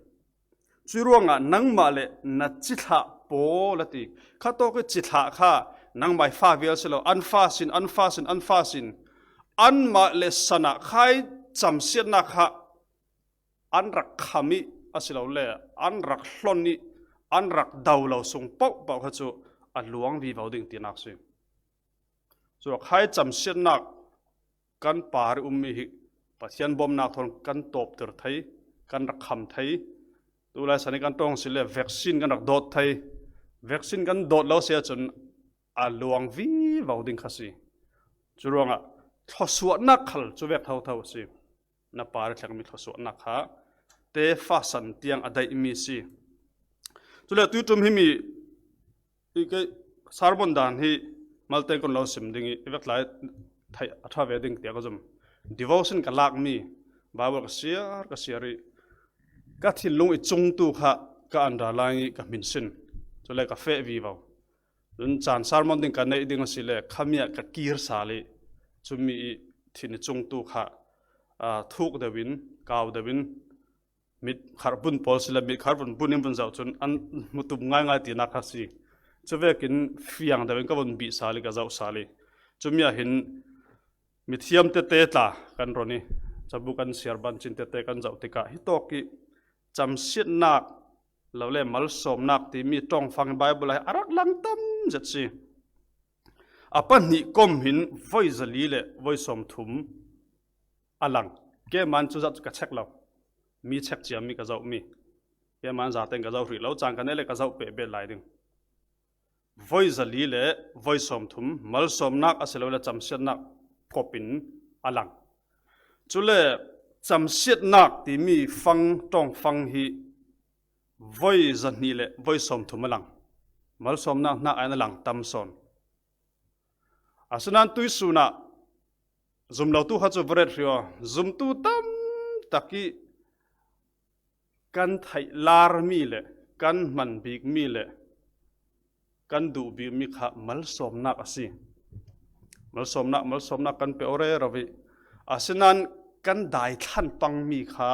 Cuih ruangah nangmah le na cithlah pawl a ti. Khatawk ih cithlah kha nangmah ih fa vial si lo, an fa sin, an fa sin, an fa sin. Anmah le san ah khai camsiatnak kha an rak kham ih asilole an rak hlon ih an rak do lo sung pohpoh kha cu a luang vivo ding tinak si. Cu khai camsiatnak kan parih ummi hi Pathian bawmnak thawn kan tawpter thei, kan rak kham thei. Tulai san ih kan ṭong si le vaccine kan rak dawt thei. Vaccine kan dawt lo si ahcun a luang vivo ding kha si. Curuangah thluasuahnak khal cu vek thotho a si. Na parih thlengmi thluasuahnak kha tefa san tiang a daihmi si. Cule tuiṭum himi hi kei sermon dan hi malte kan lo sim ding ih i vek lai theih a ṭha ve ding tiah ka zum. Devotion ka lakmi Bible ka siar, ka siar ih ka thinlung ih cungtu kha ka underline ih ka hminsin. Cule ka feh vivo. Cun caan sermon ding ka neih ding a si le khami ah ka kir sal ih cumi ih thin ih cungtu kha, aa, thuk deuh in, kau deuh in, mit kharh vun pawl si le mit kharh vun, vun in vun zoh cun an hmu tum ngaingai tinak kha si. Cuvekin fiang deuh in ka vun bih sal ih ka zoh sal ih cumi ah hin mithiam tete tla kan ron ih cabu kan siar bancin tete kan zoh tikah hitawk ih camsiatnak lo le malsawmnak timi ṭongfang hi Bible ah a rak lang tam zet si. A pahnih kom hin voi zali le voi sawmthum a lang. Keimah cu zat ka check lo. Mi check ciami ka zohmi. Keimah zaten ka zoh hrih lo, caan ka neih le ka zoh pehpeh lai ding. Voi zali le voi sawmthum, malsawmnak a si lo le camsiatnak kop in a lang. Cule camsiatnak timi fang, ṭongfang hi voi zahnih le voi sawmthum a lang. Malsawmnak hnak ah a lang tam sawn. Asinain tuisun ah zum lotu kha cu va ret hri aw. Zumtu tam tak ih kan theih larmi le kan hman bikmi le kan duh bikmi kha malsawmnak a si. Malsawmnak, malsawmnak kan pe aw rero ih asinain kan daithlan pangmi kha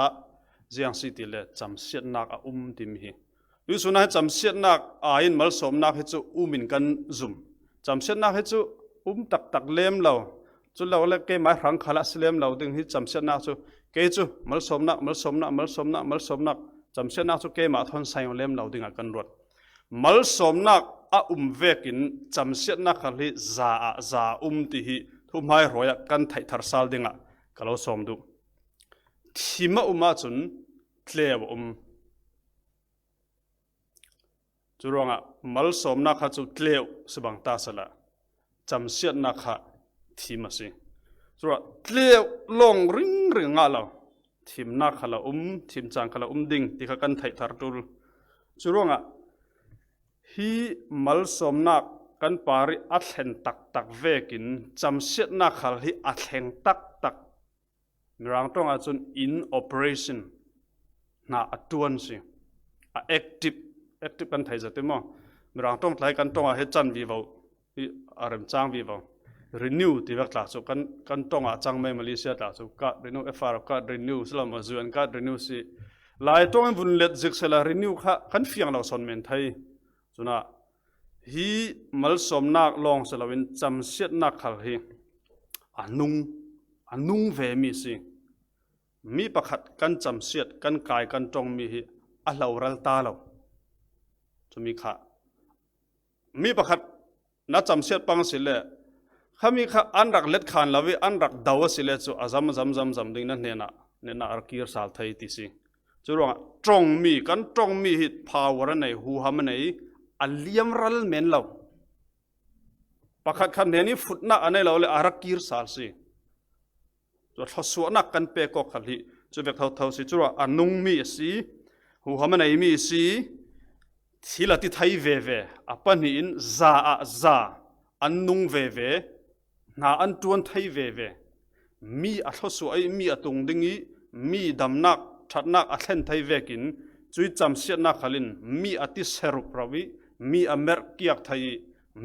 ziang si ti le camsiatnak a um timi hi. Tuisun ah hi camsiatnak ai in malsawmnak hi cu um in kan zum. Camsiatnak hi cu um taktak lem lo. Cu lo le keimah hrang khal ah si lem lo ding hi camsiatnak cu. Kei cu malsawmnak, malsawmnak, malsawmnak, malsawmnak. Camsiatnak cu keimah thawn sai lem lo dingah kan ruat. Malsawmnak a um vekin camsiatnak khal hi za ah za a um ti hi thuhmai hruai ah kan theih thar sal dingah ka lo sawm duh. Thim a um ahcun tleu a um. Curuangah malsawmnak kha cu tleu si bang ta sala, camsiatnak kha thim a si. Curuah tleu lawng ringring ngah lo, thimnak kha lo um, thim caan kha lo um ding ti kha kan theih thar ṭul. Curuangah hi malsawmnak kan parih a thlen taktak vekin camsiatnak khal hi a thleng taktak. Mirang ṭong ahcun in operation hna a ṭuan si. A active, active kan thei zet i maw? Mirang ṭong tlai kan ṭong ah hi can vivo, hi a remcang vivo. Renew ti vek tla cu kan, kan ṭong ah cang mei Malaysia tla cu card renew, F R card renew si lo maw, Z U N card renew si. Lai ṭong in vun let zik sela renew kha kan fiang lo sawn men thei. Cunah hi malsawmnak lawng si loin camsiatnak khal hi a nung, a nung ve mi si. Mi pakhat kan camsiat, kan kai, kan ṭawng mi hi a hloral ta lo. Cumi kha mi pakhat na camsiat pang si le, khami kha an rak let khan lo i an rak do a si le cu a zam, zam, zam, zam ding na hnenah, hnenah a rak kir sal thei ti si. Curuangah ṭawng mi, kan ṭawng mi hi power a nei, huham a nei, a liamral men lo. Pakhat khat hnen i futnak a nei lo le a rak kir sal si. Cu thluasuahnak kan pek awk kha hi cu vek thotho si. Curuah a nung mi a si, huham a nei mi a si, thil a ti thei veve, a pahnih in za ah za an nung veve, hna an ṭuan thei veve, mi a thluasuah i mi a tung ding i mi damnak, ṭhatnak a thlen thei vekin cui camsiatnak khal in mi a ti serup rau i mi a merh kiak thei i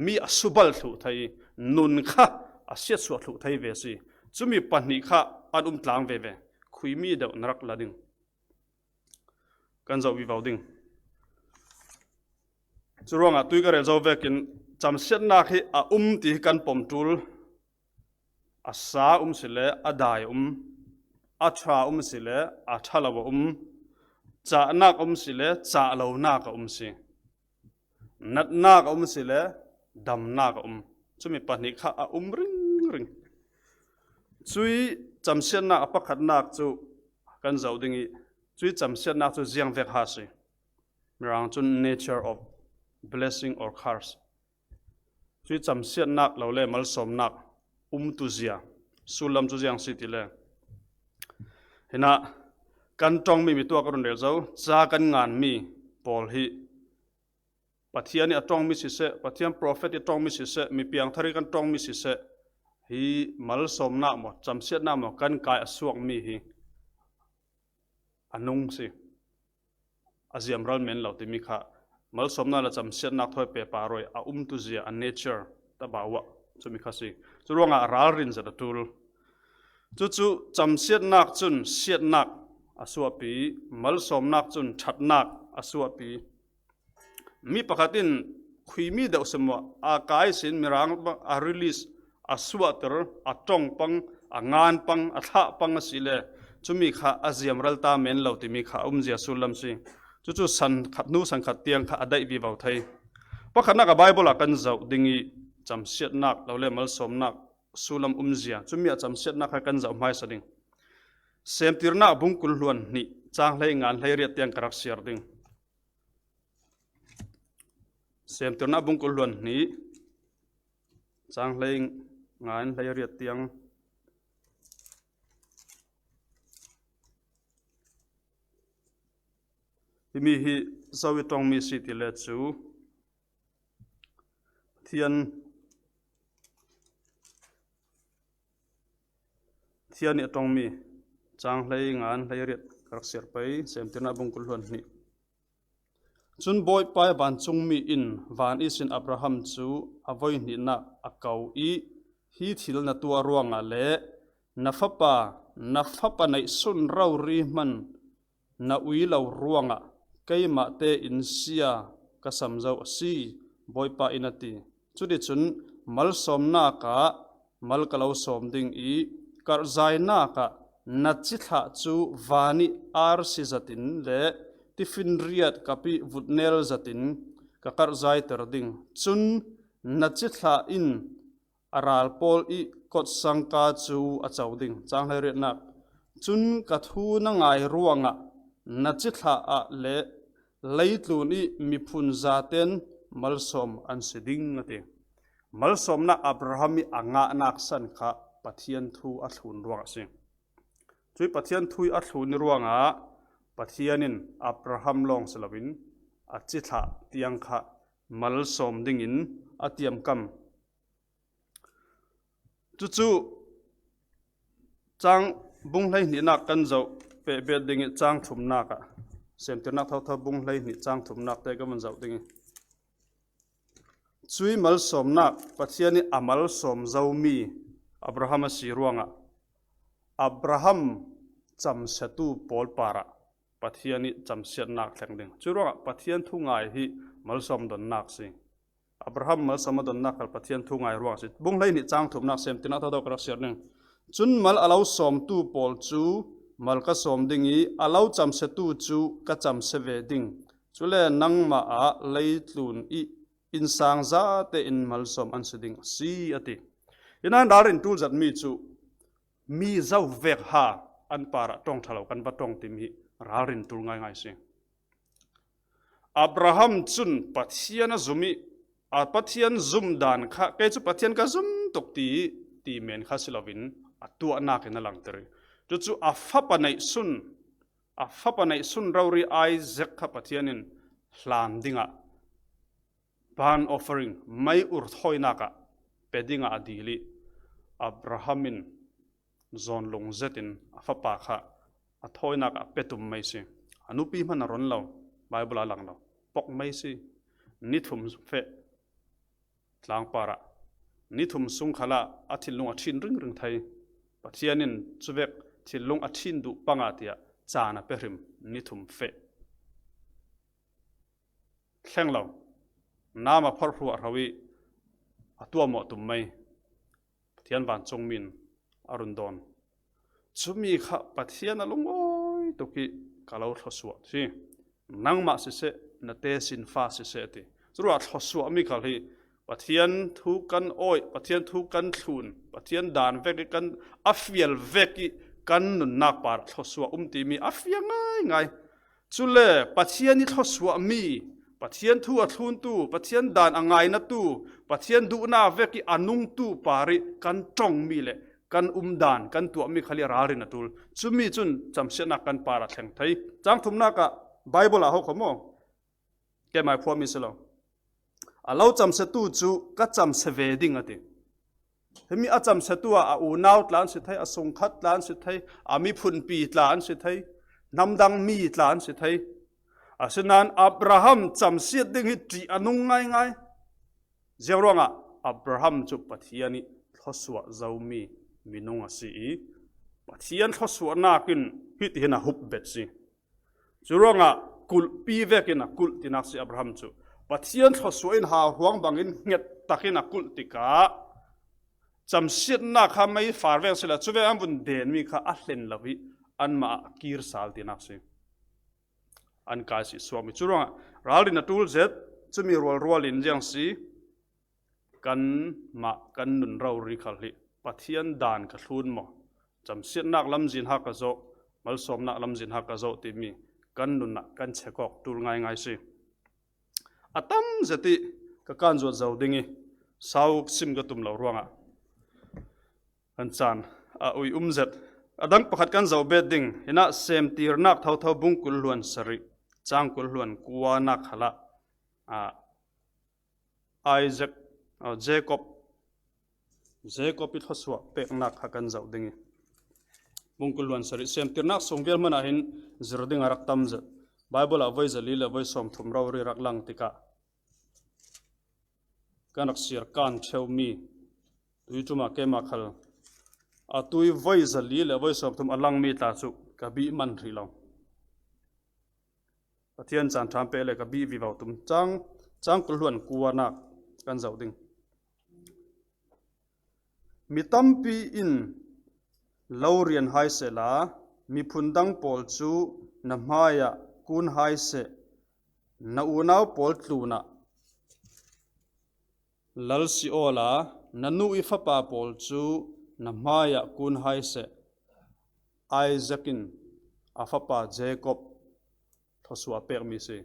mi a subal thluh thei i nun kha a siatsuah thluh thei ve si. Cumi pahnih kha an um tlang veve. Khuimi deuh na rak la ding. Kan zoh vivo ding. Curuangah tui ka rel zo vekin camsiatnak hi a um ti hi kan pom ṭul. A sa um si le a dai um, a ṭha um si le a ṭha lo a um, cahnak um si le cah lonak a um si. Natnak a um si le damnak a um. Cumi pahnih kha a um ringring. Cui camsiatnak a pakhatnak cu kan zoh ding i, cui camsiatnak cu ziang vek ha si. Mirang cun nature of blessing or curse. Cui camsiatnak lo le malsawmnak umtu zia, sullam cu ziang si ti le. Hinah kan ṭawngmi mi tuah ka run rel zo, ca kan nganmi pawl hi Pathian i a ṭawngmi siseh, Pathian profet i ṭawngmi siseh, mi piangthar i kan ṭawngmi siseh, hi malsawmnak maw, camsiatnak maw, kan kai a suakmi hi a nung si. A ziamral men lo timi kha malsawmnak le camsiatnak thawi pepa roi a umtu zia a nature tabauah cumi kha si. Curuangah ralrin zat a ṭul. Cucu camsiatnak cun siatnak a suahpi, malsawmnak cun ṭhatnak a suahpi. Mi pakhat in khuimi deuh si maw, a kai sin mirang a release, a suahter, a ṭong pang, a ngan pang, a thlah pang a si le cumi kha a ziamral ta men lo timi kha a umzia sullam si. Cucu san khat hnu san khat tiang kha a daih vivo thei. Pakhatnak a Bible ah kan zoh ding i camsiatnak lo le malsawmnak sullam umzia, cumi a camsiatnak kha kan zoh hmaisa ding. Semtirnak bung kul hluan hnih, cang hlei ngan hlei riat tiang ka rak siar ding. Semtirnak bung kul hluan hnih, cang hlei ngan hlei riat tiang. Himi hi zo i ṭongmi si ti le cu Pathian, Pathian i a ṭongmi, cang hlei ngan hlei riat ka rak siar pei, Semtirnak bung kul hluan hnih. Cun Bawipa i vancungmi in van ihsin Abraham cu a voihnihnak a ko i, hi thil na tuah ruangah le na fapa, na fapa neihsun rori hman na ui lo ruangah keimah tein sia ka sam zo a si, Bawipa in a ti. Cuticun malsawmnak ah mal ka lo sawm ding i, karhzainak ah na cithlah cu van i arsi zatin le tifinriat kap i vutnel zatin ka karhzaiter ding. Cun na cithlah in a ral pawl i kotsangka cu a co ding. Cang hlei riatnak. Cun ka thu na ngai ruangah na cithlah ah le leitlun i miphun zaten malsawm an si ding, a ti. Malsawmnak Abraham i a ngahnak san kha Pathian thu a thlun ruang a si. Cui Pathian thu i a thlun i ruangah Pathian in Abraham lawng si loin a cithlah tiang kha malsawm dingin a tiamkam. Cucu cang bung hlei hnihnak kan zoh pehbet ding i cang thumnak ah, Semtirnak thotho bung hlei hnih cang thumnak te kan van zoh ding i, cui malsawmnak Pathian i a malsawm zomi Abraham a si ruangah Abraham camsiatu pawl parah Pathian i camsiatnak thleng ding. Curuangah Pathian thu ngai hi malsawm donnak si. Abraham malsawm a donnak khal Pathian thu ngai ruang a si. Bung hlei hnih cang thumnak Semtirnak thotho ka rak siar ding. Cun mal a lo sawmtu pawl cu mal ka sawm ding i a lo camsiatu cu ka camsia ve ding. Cule nangmah ah leitlun i innsang zate in malsawm an si ding a si, a ti. Hi nan ralrin ṭul zetmi cu mi zo vek ha an parah ṭong ṭha lo kan va ṭong timi hi ralrin ṭul ngaingai si. Abraham cun Pathian a zum i a Pathian zum dan kha, kei cu Pathian ka zum tuk ti, ti men kha si loin a tuahnak in a langter i cucu a fapa neihsun, a fapa neihsun rori Isaac kha Pathian in hlan dingah burnt offering, mei ur thawinak ah pe dingah a dil i Abraham in zawnlung zetin a fapa kha a thawinak ah pe tum mei si. A nupi hman a ron lo, Bible a lang lo, pok mei si. Ni thum feh tlangpar ah ni thum sung khalah a thinlung a ṭhin ringring thei. Pathian in cuvek thinlung a ṭhin duh panga tiah caan a pe hrim, ni thum feh. Thleng lo, nam a phorh hruahhro i a tuahmawh tum mei. Pathian vancungmi in a run dawn. Cumi kha Pathian a lungawi tuk i ka lo thluasuah si. Nangmah siseh, na tesinfa siseh, a ti. Curuah thluasuahmi khal hi Pathian thu kan awih, Pathian thu kan thlun, Pathian dan vek i kan a fial vek i kan nunnak par thluasuah um timi a fiang ngaingai. Cule Pathian i thluasuahmi, Pathian thu a thluntu, Pathian dan a ngainatu, Pathian duhnak vek i a nungtu par i kan ṭongmi le kan umdan, kan tuahmi khal i ralrin a ṭul. Cumi cun camsiatnak kan par a thleng thei. Cang thumnak ah Bible ah ho kho maw? Keimai phuahmi si lo. A lo camsiatu cu ka camsia ve ding, a ti. Himi a camsiatu ah a unau tla an si thei, a sungkhat tla an si thei, a miphunpi tla an si thei, hnamdang mi tla an si thei. Asinain Abraham camsiat ding hi ṭih a nung ngaingai. Ziang ruangah Abraham cu Pathian i thluasuah zomi minung a si i Pathian thluasuahnak in hitihin a hup bet si. Curuangah kulhpi vekin a kulh tinak si Abraham cu. Pathian thluasuah in hauhruang bangin hnget takin a kulh tikah camsiatnak kha mei far veng sila, cuvek an vun denmi kha a hlen lo i anmah ah a kir sal tinak si. An kai si suakmi. Curuangah ralrin a ṭul zet, cumi rualrual in ziang si. Kanmah kan nun rori khal hi Pathian dan ka thlun maw, camsiatnak lamzin ha ka zoh, malsawmnak lamzin ha ka zoh timi kan nun ah kan check awk ṭul ngaingai si. A tam zet i ka kan zuat zo ding i sau sim ka tum lo ruangah kan caan a ui um zet. A dang pakhat kan zoh bet ding. Hinah Semtirnak thotho bung kul hluan sarih, cang kul hluan kuanak khalah, ah, Isaac, ah, Jacob, Jacob i thluasuah peknak kha kan zoh ding i. Bung kul hluan sarih, Semtirnak sung vial hmanah hin zir ding a rak tam zet. Bible ah voi zali le voi sawmthum rori rak lang tikah kan rak siar kan ṭheumi tui ṭum ah keimah khal a tui voi zali le voi sawmthum a langmi tla cu ka bih man hrih lo. Pathian caan ṭha pek le ka bih vivo tum. Cang, cang kul hluan kuanak kan zoh ding. Mi tampi in lo rian hai sehla, miphun dang pawl cu na hmaiah kun hai seh, na unau pawl tlunah lal si awla, na nu i fapa pawl cu na hmaiah kun hai seh. Isaac in a fapa Jacob thluasuah a pekmi si.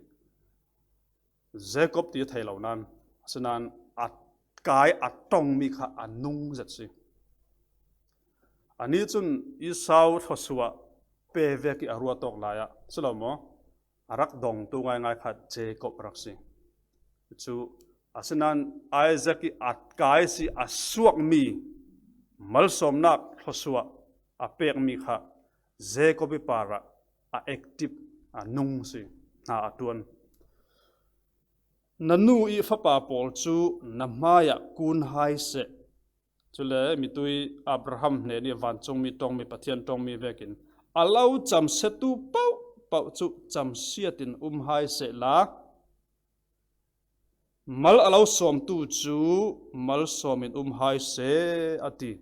Jacob ti a thei lo nan, asinain a kai a ṭongmi kha a nung zet si. Ani cun Esau thluasuah pe vek i a ruat awk lai ah si lo maw? A rak dongtu ngaingai kha Jacob a rak si. Cu asinain Isaac i a kai si a suakmi malsawmnak thluasuah a pekmi kha Jacob i parah a active, a nung si, hna a ṭuan. Na nu i fapa pawl cu na hmaiah kun hai seh. Cule mitui Abraham hnen i vancungmi ṭongmi, Pathian ṭongmi vekin a lo camsiatu paohpaoh cu camsiat in um hai sehla, mal a lo sawmtu cu malsawm in um hai seh, a ti.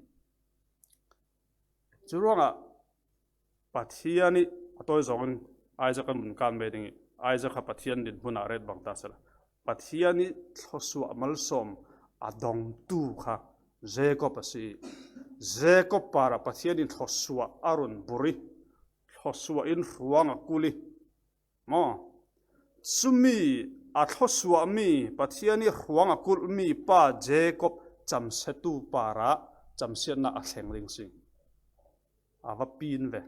Curuangah Pathian ih a tawi zawngin Isaac kan vun kan ve ding ih, Isaac kha Pathian dinhmunah ret bang ta sela, Pathian ih thluasuah malsawm a dongtu kha Jacob a si ih, Jacob parah Pathian in thluasuah a run bur ih, thluasuah in hruang a kulh ih, maw, cumi a thluasuahmi, Pathian ih hruang a kulhmi pa Jacob camsiatu parah camsiatnak a thleng ding si. A va pin ve.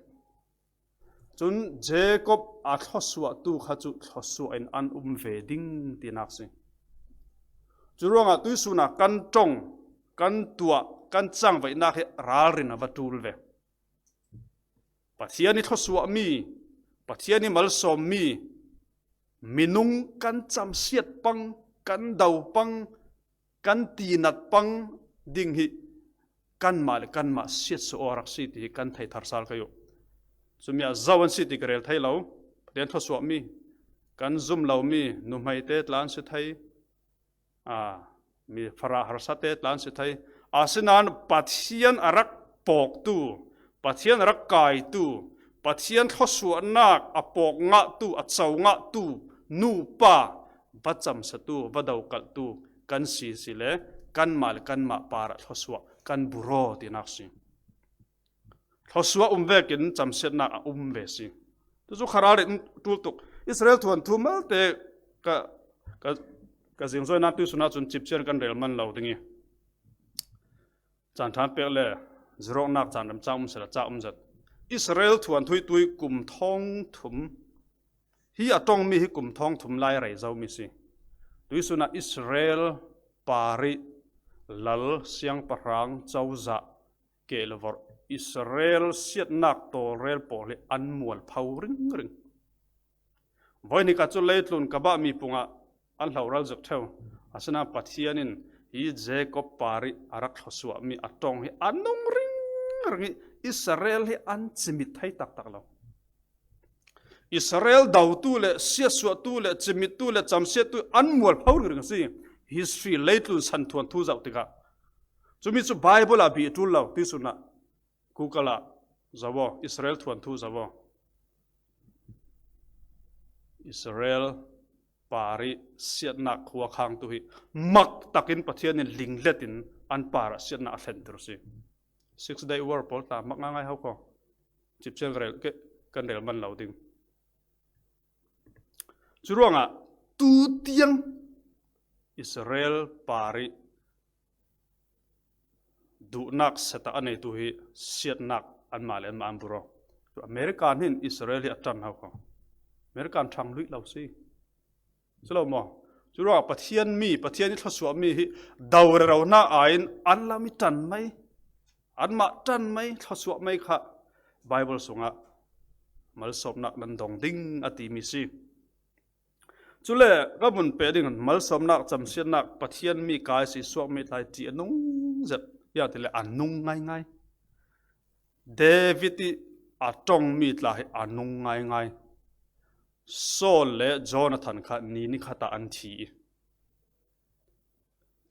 Cun Jacob a thluasuahtu kha cu thluasuah in an um ve ding tinak si. Curuangah tuihsun ah kan ṭong, kan tuah, kan cangvaihnak hi ralrin a va ṭul ve. Pathian ih thluasuahmi, Pathian ih malsawmmi, minung kan camsiat pang, kan do pang, kan tinat pang ding hi kanmah le kanmah siatsuah aw a rak si ti hi kan thei thar sal kei uh. Cumi ah zo an si ti ka rel thei lo. Pathian thluasuahmi, kan zum lomi nuhmeite tla an si thei. Aa, mi farah harsate tla an si thei. Asinain Pathian a rak pawktu, Pathian a rak kaitu, Pathian thluasuahnak a pawk ngahtu, a co ngahtu, nupa, va camsiatu, va dokalhtu kan si si le, kanmah le kanmah parah thluasuah kan bur aw tinak si. Thluasuah um vekin camsiatnak a um ve si. Cucu kha ralrin ṭul tuk. Israel thuanthu malte ka, ka, ka zingzawi nan tuihsun ah cun cipcian kan rel man lo ding ih, caan ṭhan pek le zirawknak caan rem cang um sela cang um zet. Israel thuanthu ih tui kum thawng thum hi a ṭongmi hi kum thawng thum lai rei zomi si. Tuihsun ah Israel parih lal, siangpahrang, cozah, keh le vorh, Israel siatnak tawlrel pawl hi an mualpho ringring. Voihnik ah cu leitlun Kaah mi pungah an hloral zik ṭheu. Asinain Pathian in hi Jacob parih a rak thluasuahmi a ṭong hi a nung ringring ih Israel hi an cimit thei taktak lo. Israel dotu le siatsuahtu le cimittu le camsiattu an mualpho ringring a si. History leitlun santhuanthu zoh tikah. Cumi cu Bible ah bih ṭul lo, tuihsun ah Google ah zoh aw, Israel thuanthu zoh aw. Israel parih siatnak khuakhangtu hi mak takin Pathian in linglet in an parah siatnak a thlenhter a si. Six Day War pawl tla mak ngaingai hau kho. Cipcian ka rel, ke, kan rel man lo ding. Curuangah tutiang Israel parih duhnak set ah a neitu hi siatnak anmah le anmah an bur aw. American hin Israel hi a ṭan hau kho. American ṭhang luih lo si. Si lo maw? Curuangah Pathian mi, Pathian ih thluasuahmi hi do rero hna aiin an lam ih ṭan mai, anmah ṭan mai, thluasuah mai kha Bible sungah malsawmnak nan dong ding a timi si. Cule ka vun peh ding malsawmnak, camsiatnak, Pathian mi kai si suakmi tla hi ṭih a nung zet. Ziangah tile a nung ngaingai. David ih a ṭongmi tla hi a nung ngaingai. Saul le Jonathan kha ni nikhat ah an thi ih,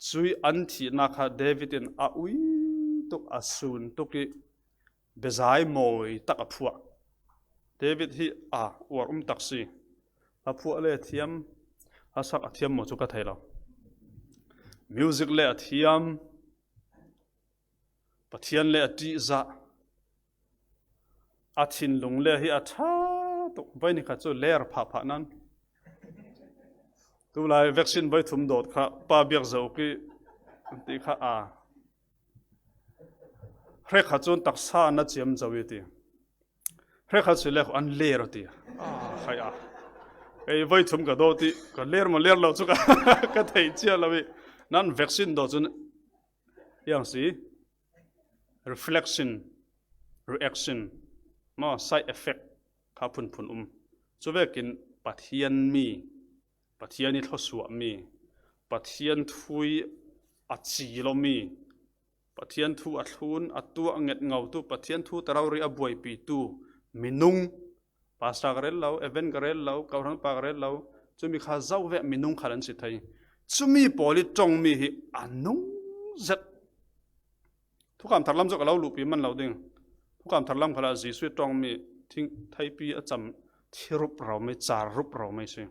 cuih an thihnak kha David in a ui tuk, a sun tuk ih biazai mawi tak a phuah. David hi a uar um tak si. A phuah le a thiam, a sak a thiam maw cu ka thei lo. Music le a thiam, Pathian le a ṭihzah, a thinlung le hi a ṭha tuk. Voi ni khat cu ler phahphah nan. Tulai vaccine voi thum dawt kha pa biak zo ki ti kha a. Hrekhat cun taksa na ciam zo i ti. Hrekhat si le an ler ti. Ah, khai ah. Ei voi thum ka dawt i ka ler maw ler lo cu ka, ka thei cia lo i. Nan vaccine dawt cun iang si reflection, reaction, maw side effect kha phunphun um. Cuvekin Pathian mi, Pathian ih thluasuahmi, Pathian thu ih a ci lomi, Pathian thu a thlun, a tuah nget ngotu, Pathian thu tarori a buaipitu minung, pastor ka rel lo, event ka rel lo, kohran pa ka rel lo, cumi kha zo vek minung khal an si thei. Cumi pawl ih ṭongmi hi a nung zet. Thukham thar lam cu ka lo luhpi man lo ding. Hukam thar lam khalah Jesuh i tawng mi thing theipi a cam thirup ro mai, car rup ro mai si.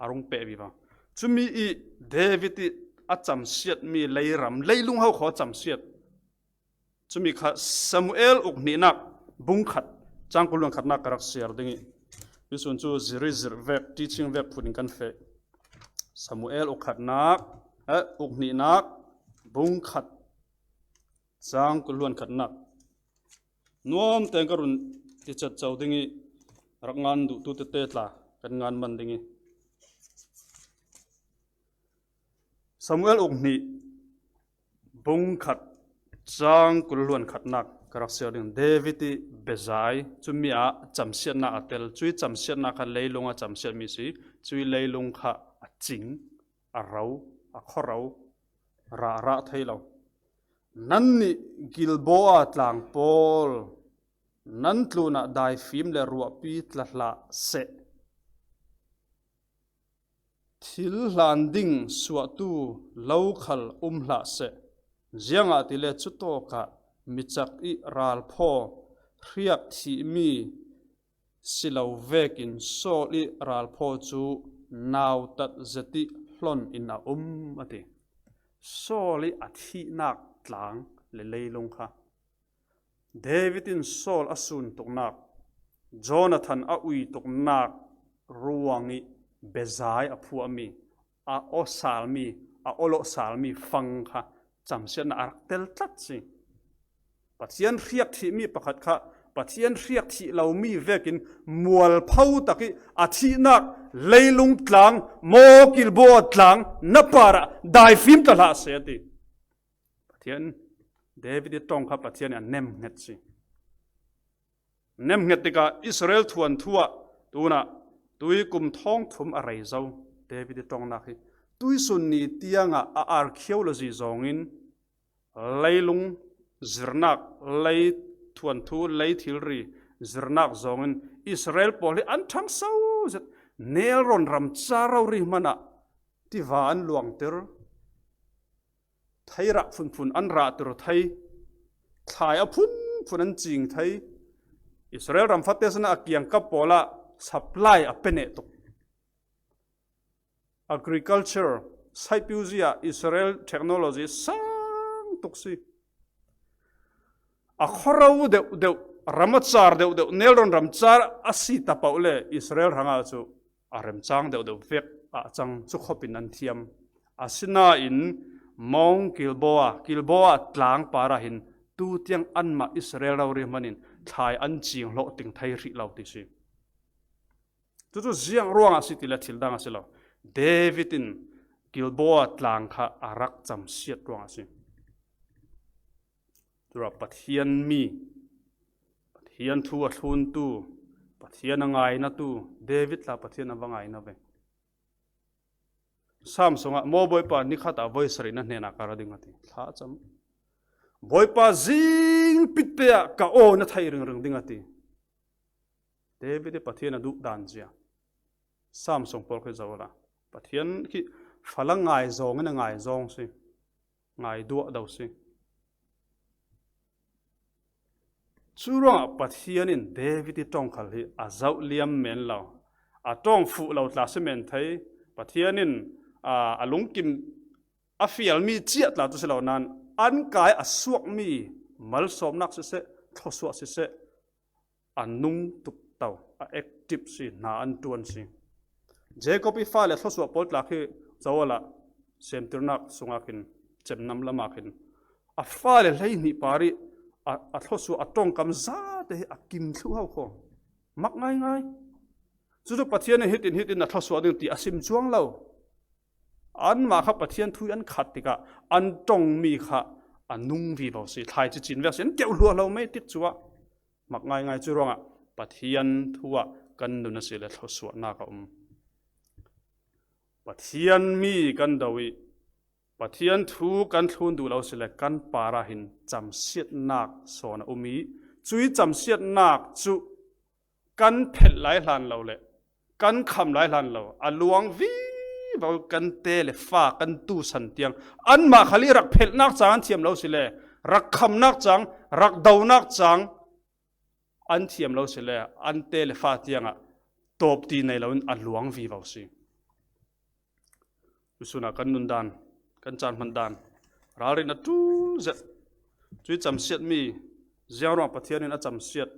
A rung peh viva. Cumi i David i a camsiat mi leiram, leilung hau khaw a camsiat. Cumi kha Samuel uk hnihnak bung khat, cang kul luan khatnak ka rak siar ding i. Hi sun cu ziri zir vek, teaching vek phun in kan feh. Samuel uk khatnak, eh, uk hnihnak bung khat, cang kul luan khatnak. Nuam teng ka run ti cat co ding i rak ngan duh tu tete tla kan ngan man ding i. Samuel uk hnih bung khat cang kul luan khatnak ka rak siar ding. David i bezai cumi ah camsiatnak a tel. Cui camsiatnak kha leilung a camsiat mi si. Cui leilung kha a cing, a ro, a khuaro, rah rah thei lo. Nannih Gilboa tlang pawl, nan tlunah daifim le ruahpi tla hlah seh. Thil hlan ding suahtu lo khal um hlah seh. Ziangahtile cutawkah micak i ralphaw hriak thihmi si lo vekin Saul i ralphaw cu nautat zet i hlon in a um, a ti. Saul i a thihnak tlang le leilung kha David in Saul a sun tuknak, Jonathan a ui tuknak ruang i bezai a phuahmi, a aw salmi, a awlawh salmi fang kha camsiatnak a rak tel tlat si. Pathian hriak thihmi pakhat kha Pathian hriak thih lomi vekin mualpho tak i a thihnak leilung tlang, maw Gilboa tlang na parah daifim tla hlah seh, a ti. Pathian, David i tawng kha Pathian in a nemhnget si. Nemhnget tikah Israel thuanthu ah tunah tui kum thawng thum a rei zo David i tawngnak hi. Tuisun ni tiangah a archaeology zawngin leilung zirnak, lei thuanthu, lei thilri zirnak zawngin Israel pawl hi an ṭhangso zet, nelrawn ram ca rori hmanah tiva an luangter, thei rah phunphun an rahter thei, thlai a phunphun an cing thei, Israel ram fate sinah a kiangkap pawlah supply a pe neh tuk. Agriculture, saipeuzi ah Israel technology sang tuk si. A khuaro deuhdeuh, ram a car deuhdeuh, nelrawn ram car a si tapoh le Israel hrangah cu a remcang deuhdeuh vek ah cang cu khawpin an thiam. Asinain Mount Gilboa, Gilboa tlang parah hin tu tiang anmah Israel rori hmanin thlai an cing hlawh ting thei hrih lo ti si. Cucu ziang ruangah si ti le thil dang a si lo. David in Gilboa tlang kha a rak camsiat ruangah si. Curuah Pathian mi, Pathian thu a thluntu, Pathian a ngainatu, David tla Pathian a va ngaina ve. Sam sungah, maw Bawipa, ni khat ah voi sarih na hnenah ka ra ding, a ti. Thla a cam. Bawipa, zing pitte ah ka aw na theih ringring ding, a ti. David i Pathian a duh dan zia. Sam sung pawl khi zoh la. Pathian khi fala ngaizawng in a ngaizawng si. Ngaiduah do si. Curuangah Pathian in David i ṭawng khal hi a zoh liam men lo. A ṭawng fuh lo tla si men thei. Pathian in, aa, a lungkim a fialmi ciah tla tu si lo nain an kai a suakmi malsawmnak siseh, thluasuah siseh, a nung tuk to, a active si, hna an ṭuan si. Jacob i fale thluasuah pawl tla khi zoh la, semtirnak sungah khin cemnam lamah khin a fale hleihnih par i a, a thluasuah a ṭongkam zate hi a kim thluh hau kho. Mak ngaingai. Cucu Pathian in hitin hitin na thluasuah ding ti a sim cuang lo. Anmah kha Pathian thu i an khat tikah an ṭongmi kha a nung vivo si, thlai cicin vek si, an keuh hluah lo mei tik cuah. Mak ngaingai cu ruangah Pathian thu ah kan nun a si le thluasuahnak a um. Pathian mi kan do i Pathian thu kan thlun duh lo si le kan parah hin camsiatnak sawn a um i cui camsiatnak cu kan phelh lai hlan lo le kan kham lai hlan lo, a luang vivo kan te le fa kan tusan tiang anmah khal i rak phelhnak cang an thiam lo si le rak khamnak cang, rak donak cang, an thiam lo si le, an te le fa tiangah tawp ti nei loin a luang vivo si. Tuisunah kan nun dan, kan caan hman dan, ralrin a ṭul zet. Cui camsiatmi ziangruang Pathian in a camsiat,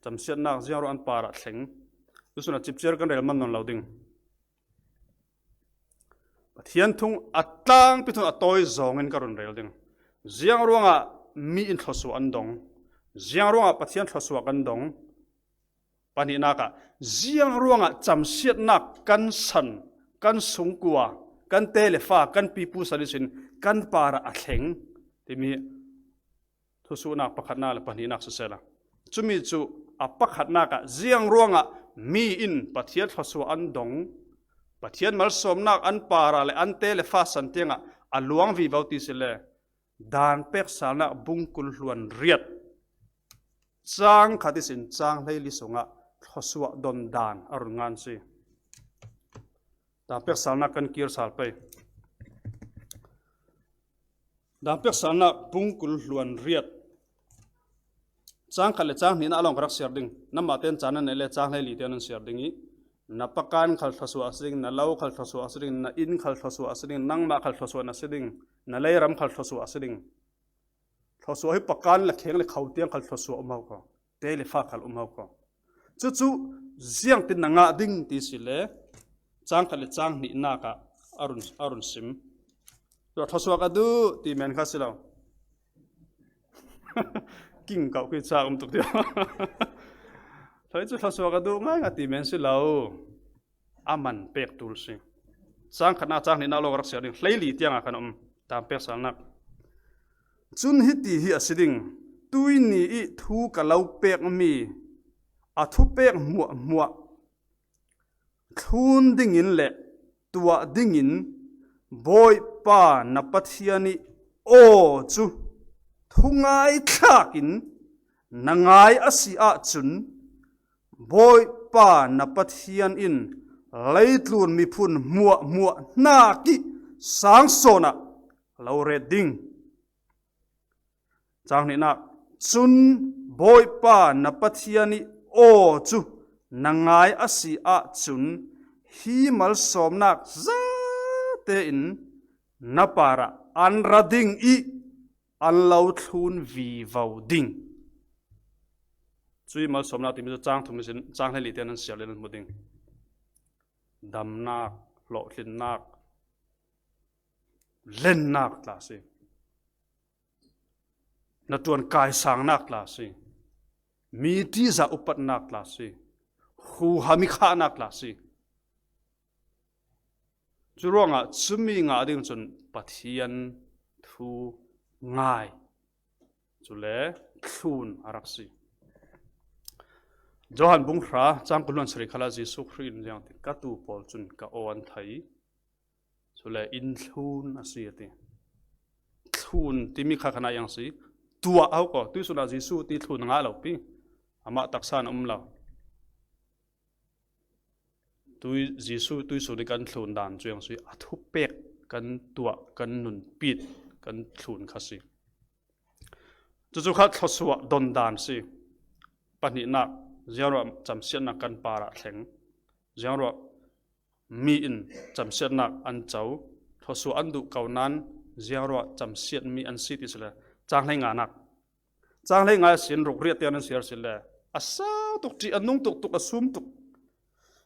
camsiatnak ziangruang an parah thleng. Tuisunah cipciar kan rel man nawn lo ding. Pathian thung a tlangpi thun a tawi zawngin ka run rel ding. Ziangruangah mi in thluasuah an dong, ziangruangah Pathian thluasuah kan dong. Pahnihnak ah, ziangruangah camsiatnak kan san, kan sungkua, kan te le fa, kan pipu san ihsin kan parah a thleng timi thluasuahnak pakhatnak le pahnihnak sisela. Cumi cu a pakhatnak ah, ziangruangah mi in Pathian thluasuah an dong, Pathian malsawmnak an parah le an te le fa san tiangah a luang vivo ti si le, Dan peksalnak bungkul hluan riat, cang khat ihsin cang hleili sungah thluasuah don dan a run ngan si. Dan peksalnak kan kir sal pei. Dan peksalnak bungkul hluan riat, cang khat le cang hnihnak lawng ka rak siar ding. Nanmah tein caan nan neih le cang hleili tein nan siar ding i, na pakan khal thluasuah a si ding, na lo khal thluasuah a si ding, na inn khal thluasuah a si ding, nangmah khal thluasuah na si ding, na leiram khal thluasuah a si ding. Thluasuah hi pakan le kheng le kho tiang khal thluasuah um ho ko, te le fa khal um ho ko. Cucu ziangtin na ngah ding ti si le, cang khat le cang hnihnak ah a run, a run sim. Tua thluasuah ka duh ti men kha si lo. King kauh khi ca um tuk tia. Hlei cu thluasuah ka duh ngaingai ti men si lo. A man pek tul si. Cang khatnak cang hnihnak lawng rak siar ding. Hleili tiangah kan um. Dan peksalnak. Cun hiti hi a si ding. Tuini i thu ka lo pekmi a thupek hmuahhmuah thlun dingin le tuah dingin Bawipa na Pathian i aw cu thungai thlakin na ngai a si ahcun, Bawipa na Pathian in leitlun miphun hmuahhmuah hnak i sangsawn ah lo ret ding. Cang hnihnak, cun Bawipa na Pathian i aw cu na ngai a si ahcun, hi malsawmnak zate in na parah an ra ding i an lo thlun vivo ding. Cui malsawmnak timi cu cang thum ihsin cang hleili tiang nan siar le nan hmu ding. Damnak, hlawhtlinnak, lennak tla si. Na ṭuan kaisangnak tla si. Mi ṭihzah upatnak tla si. Huham i khahnak tla si. Curuangah cumi ngah ding cun Pathian thu ngai, cule thlun a rak si. Johan bung hra cang kul hluan sarih khalah Jesuh Khrih in ziang ti, ka tuu pawl cun ka aw an thei, cule in thlun a si a ti. Thlun timi kha khanah iang si. Tuah a hau ko, tuihsun ah Jesuh ti thlun a ngah lo pi. Amah taksa in a um lo. Tui, Jesuh tuihsun i kan thlun dan cu iang si. A thupek kan tuah, kan nunpit, kan thlun kha si. Cucu kha thluasuah don dan si. Pahnihnak, ziangruah camsiatnak kan parah thleng. Ziangruah mi in camsiatnak an co, thluasuah an duh ko nain ziangruah camsiatmi an si ti si le, cang hlei nganak. Cang hlei ngai sin ruk riat tiang an siar si le, a sau tuk ṭih, a nung tuk tuk, a sum tuk.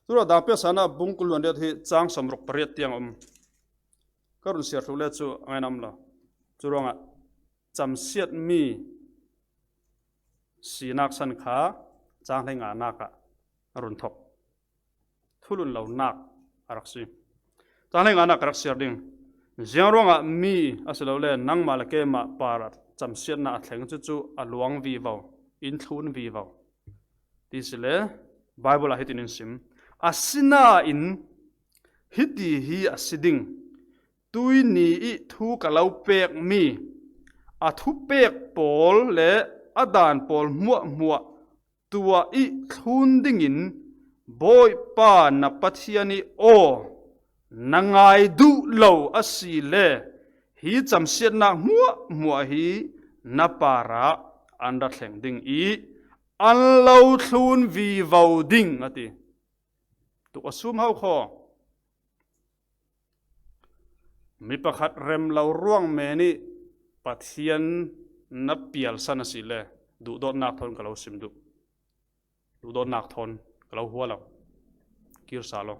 Curuah Dan peksalnak bung kul hluan riat hi cang sawm ruk pariat tiang a um. Ka run siar tuk le cu a ngainam lo. Curuangah camsiatmi sinak san kha cang hlei nganak ah a run thok. Thulun lonak a rak si. Cang hlei nganak a rak siar ding. Ziangruangah mi a si lo le nangmah le keimah parah camsiatnak a thleng cucu a luang vivo, in thlun vivo. Ti si le Bible ah hitin in sim. Asinain hiti hi a si ding. Tuini i thu ka lo pekmi a thupek pawl le a dan pawl hmuahhmuah tuah i thlun dingin Bawipa na Pathian i aw na ngai duh lo a si le hi camsiatnak hmuahhmuah hi na parah an ra thleng ding i an lo thlun vivo ding a ti. Tuk a sum hau khaw. Mi pakhat rem lo ruang me nih Pathian na pialsan a si le, duhdawtnak thawn ka lo sim duh. Duhdawtnak thawn ka lo hua lo. Kirsa lo.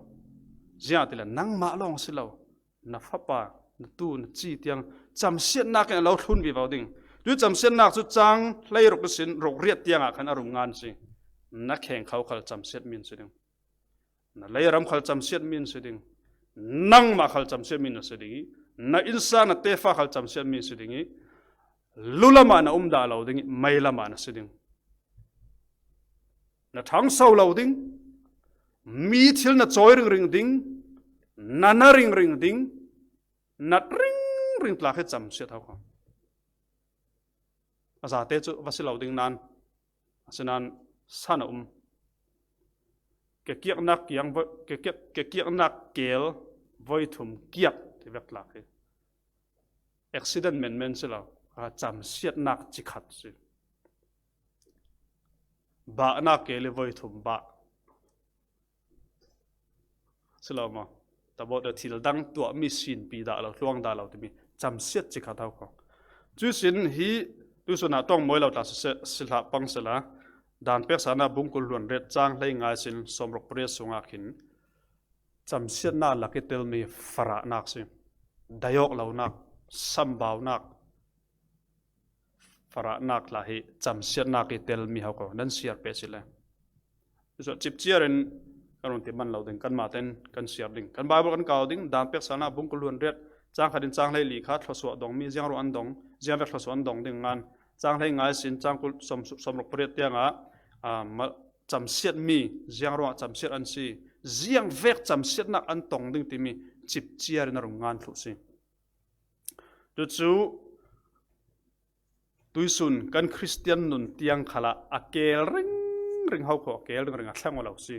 Ziah ti le nangmah lawng a si lo. Na fapa, na tu, na ci tiang camsiatnak in a lo thlun vivo ding. Tui camsiatnak cu cang hleiruk ihsin rukriat tiangah khan a rum ngan si. Na kheng kho khal camsiat min si ding. Na leiram khal camsiat min si ding. Nangmah khal camsiat min na si ding i. Na innsang na tefa khal camsiat min si ding i. Lu lamah na um dah lo ding i, mei lamah na si ding. Na ṭhangso lo ding. Mi thil na cawi ringring ding. Na na ringring ding. Nat ringring tlak hi camsiat hau kha. A zate cu va si lo ding nan. Asinan san a um. Kekiaknak kiang voi, kekiak, kekiaknak kel voi thum kiak ti vek tlak hi. Accident menmen si lo. A camsiatnak cikhat si. Bahnak kel i voi thum bah. Si lo maw? Tabawt thil dang tuahmi sinpi dah lo, tluang dah lo timi camsiat cikhat hau kho. Cuihsin hi tuihsun ah tawng mawi lo tla siseh, si hlah pang sela, dan peksa na bungkul hluan ret cang hlei ngai sin sawmruk pariat sungah khin camsiatnak lak i telmi farahnak si. Dayawk lonak, sambaunak, farahnak hla hi camsiatnak i telmi hau ko nan siar peh si le. Cipciar in kan run ti man lo ding, kanmah ten kan siar ding. Kan Bible kan kau ding, dan peksa na bungkul hluan ret, cang khat in cang hlei li kha thluasuah dongmi, ziang ruang an dong, ziang vek thluasuah an dong ding ngan, cang hlei ngai sin, cang kul sawm, sawmruk pariat tiangah, ah, ma, camsiatmi, ziang ruangah camsiat an si, ziang vek camsiatnak an tong ding timi cipciar in a run ngan thluh si. Cucu tuihsun kan Khristian nun tiang khalah a kel ringring hau kho, a kel ringring a thleng aw lo si.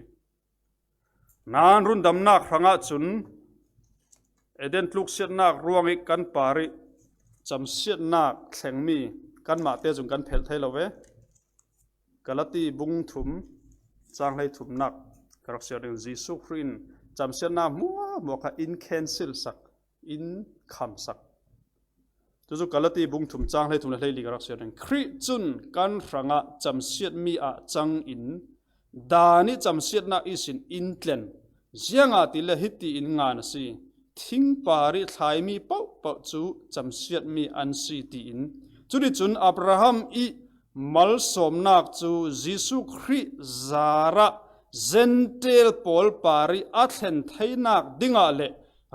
Nan rundamnak hrangah cun Eden tluksiatnak ruang i kan par i camsiatnak thlengmi kanmah te cun kan phelh thei lo ve. Galati bung thum, cang hlei thumnak ka rak siar ding. Jesuh Khrih in camsiatnak hmuahhmuah kha in cancel sak, in khamsak. Cucu Galati bung thum cang hlei thum le hlei li ka rak siar ding. Khrih cun kan hrangah camsiatmi ah cang in, dan i camsiatnak ihsin in tlen. Ziangahtile hiti in ngan a si, thingpar i thlaimi pohpoh cu camsiatmi an si, tiin. Cuticun Abraham i malsawmnak cu Jesuh Khrih zarah Jentail pawl par i a thlen theinak dingah le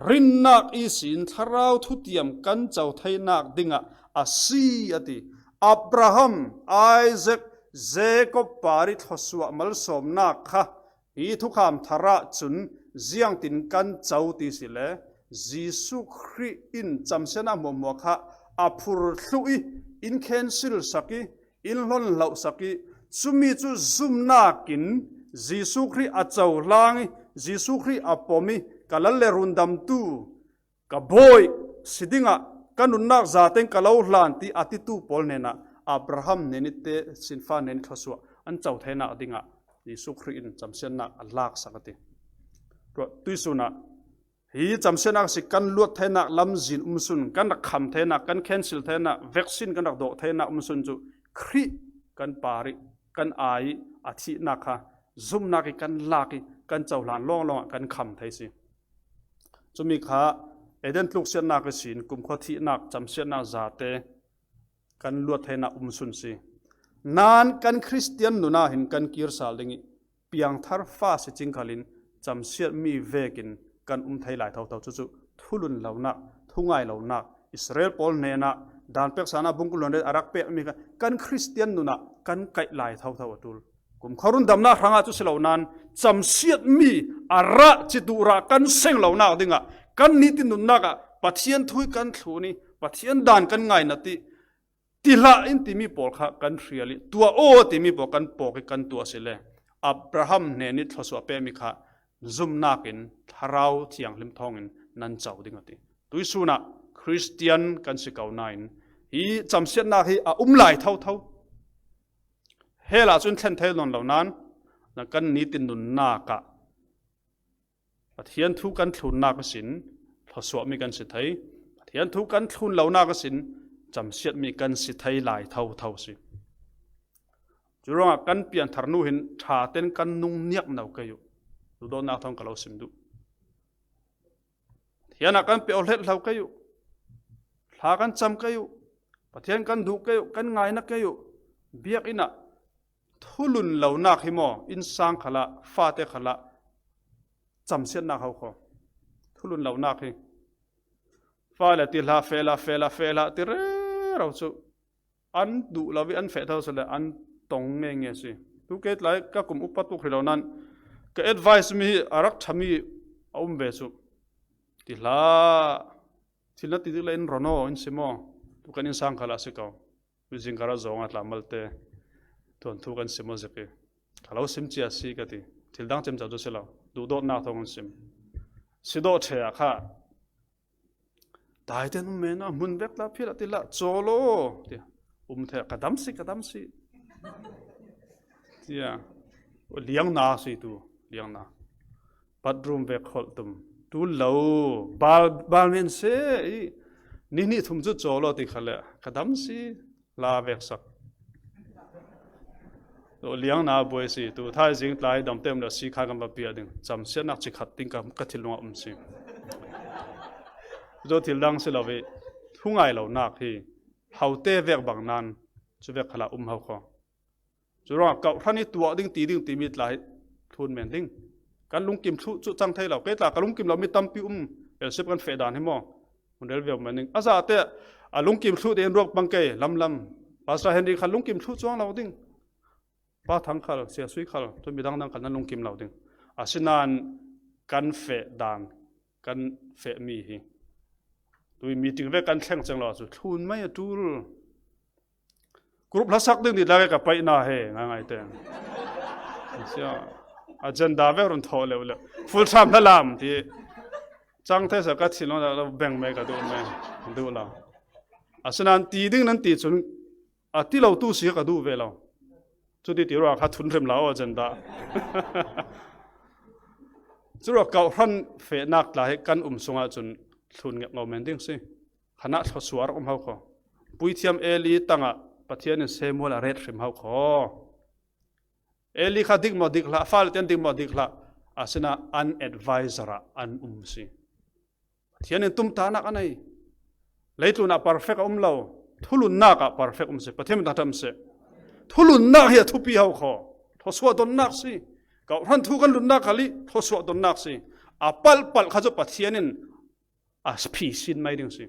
rinnak ihsin thlarau thutiam kan co theinak dingah a si, a ti. Abraham, Isaac, Jacob par i thluasuah malsawmnak kha hi thukham thar ah cun ziangtin kan co ti si le, Jesuh Khrih in camsiatnak hmuahhmuah kha a phur thluh i in cancel sak i, in hlon hloh sak i, cumi cu zumnak in Jesuh Khrih a cohlang i, Jesuh Khrih a pom i, ka lal le rundamtu, ka bawi si dingah ka nunnak zateng ka lo hlan ti a titu pawl hnenah Abraham hnen i te sinfa hnen i thluasuah an co theinak dingah Jesuh Khrih in camsiatnak a laksak a ti. Tuah, tuihsun ah hi camsiatnak si kan luat theinak lamzin um sun, kan rak kham theinak, kan cancel theinak, vaccine kan rak dawh theinak um sun cu Khrih kan par i, kan ai i a thihnak kha zumnak i kan lak i kan cohlan lawnglawng ah kan kham thei si. Cumi kha Eden tluksiatnak ihsin kumkhua thihnak, camsiatnak zate kan luat theinak um sun si. Nan kan Khristian nun ah hin kan kir sal ding i piangthar fa si cing khalin camsiatmi vekin kan um thei lai thotho. Cucu thulun lonak, thungai lonak, Israel pawl hnenah dan peksa na bungkul hluan ret a rak pekmi kha kan Khristian nun ah kan kaih lai thotho a ṭul. Kumkhua rundamnak hrangah cu si lo nan, camsiatmi a rah ci duh rah kan seng lonak dingah kan nitin nunnak ah Pathian thu i kan thlun i Pathian dan kan ngainat i, ti hlah in timi pawl kha kan hrial i, tuah aw timi pawl kan pawk i kan tuah si le, Abraham hnen i thluasuah pekmi kha zumnak in Thlarau Thianghlim thawngin nan co ding a ti. Tuihsun ah Khristian kan si ko nain hi camsiatnak hi a um lai thotho. Hell ah cun thlen thei nawn lo nain, na kan nitin nunnak ah Pathian thu kan thlunnak ihsin thluasuahmi kan si thei. Pathian thu kan thlun lonak ihsin camsiatmi kan si thei lai thotho si. Curuangah kan pianthar nu hin ṭha ten kan nung niak no kei uh. Duhdawtnak thawng ka lo sim duh. Pathian ah kan pe awhlet hlo kei uh. Hla kan cam kei uh. Pathian kan duh kei uh, kan ngaina kei uh. Biakinn ah thulun lonak hi maw, innsang khalah, fate khalah camsiatnak ho kho. Thulun lonak hi. Fale ti hlah, feh hlah, feh hlah, feh hlah ti rero cu an duh lo ih an feh tho si le an tong nge nge si. Tu kei tlai ka kum upat tuk hrih lo nain ka advice mi hi a rak ṭhami a um ve cu. Ti hlah, thil na ti dik le in ron aw, in sim aw. Tu kan innsang khalah a si ko. Mizing ka rak zawng a tla malte tuan thu kan sim aw zik ih ka lo sim cia si ka ti. Thil dang cemco cu si lo. Duhdawtnak thawng kan sim. Si dawh ṭhe ah kha Daiten um men ah hmun vek tla philh ah ti hlah, caw law, tiah um thei ah, ka dam si, ka dam si, tiah liangna si tu, liangna. Bathroom vek kholh tum, tul lo, bal, bal men se ih ni hnih thum cu caw law ti kha le ka dam si, la vek sak. Aw, liangna buai si, tu thaizing tlai damtem le si kha kan va piah ding. Camsiatnak cikhat ding ka, ka thinlung ah um si. Cu thil dang si lo ih, thungai lonak hi, hote vek bang nain, cu vek khalah um ho kho. Curuangah kauhhran ih tuah ding, ti ding, timi tla hi thlun men ding. Kan lungkim thluh cu cang thei lo. Kei tla ka lungkim lomi tampi um, Elsiap kan feh dan hi maw? Hun rel viau men ding. A zate a lungkim thluh tein ruak pang kei, lamlam. Pastor Henry khan lungkim thluh cuang lo ding. Pa Thang khal, Sia Sui khal, tu midang dang khal nan lungkim lo ding. Asinain kan feh dan, kan fehmi hi. Tui meeting ve kan thleng ceng lo cu thlun mai a ṭul. Group hlasak ding ti tlak ih ka paih hna he, ngaingai te. Sia, agenda vek run thawh leuh leuh. Full time hna lam ti. Cang thei sa ka thin lo, lo beng mai ka duh mai. Duh lo. Asinain ti ding nan ti cun a ti lo tu si ka duh ve lo. Cuti ti ruangah kha thun hrim lo agenda. Curuangah kauhhran fehnak tla hi kan um sungah cun thlun ngek ngo men ding si. Khanah thluasuah a rak um ho kho. Puithiam Eli tangah Pathian in Samuel a ret hrim ho kho. Eli kha dik maw dik hlah, fale tian dik maw dik hlah, asinain an advisor ah an um si. Pathian in tumtahnak a nei. Leitlun ah perfect a um lo. Thulunnak ah perfect um si. Pathian min thangṭhat si. Thulunnak hi a thupi ho kho. Thluasuah donnak si. Kauhhran thu kan lunnak khal ih thluasuah donnak si. A palh palh kha cu Pathian in a phi sin mai ding si.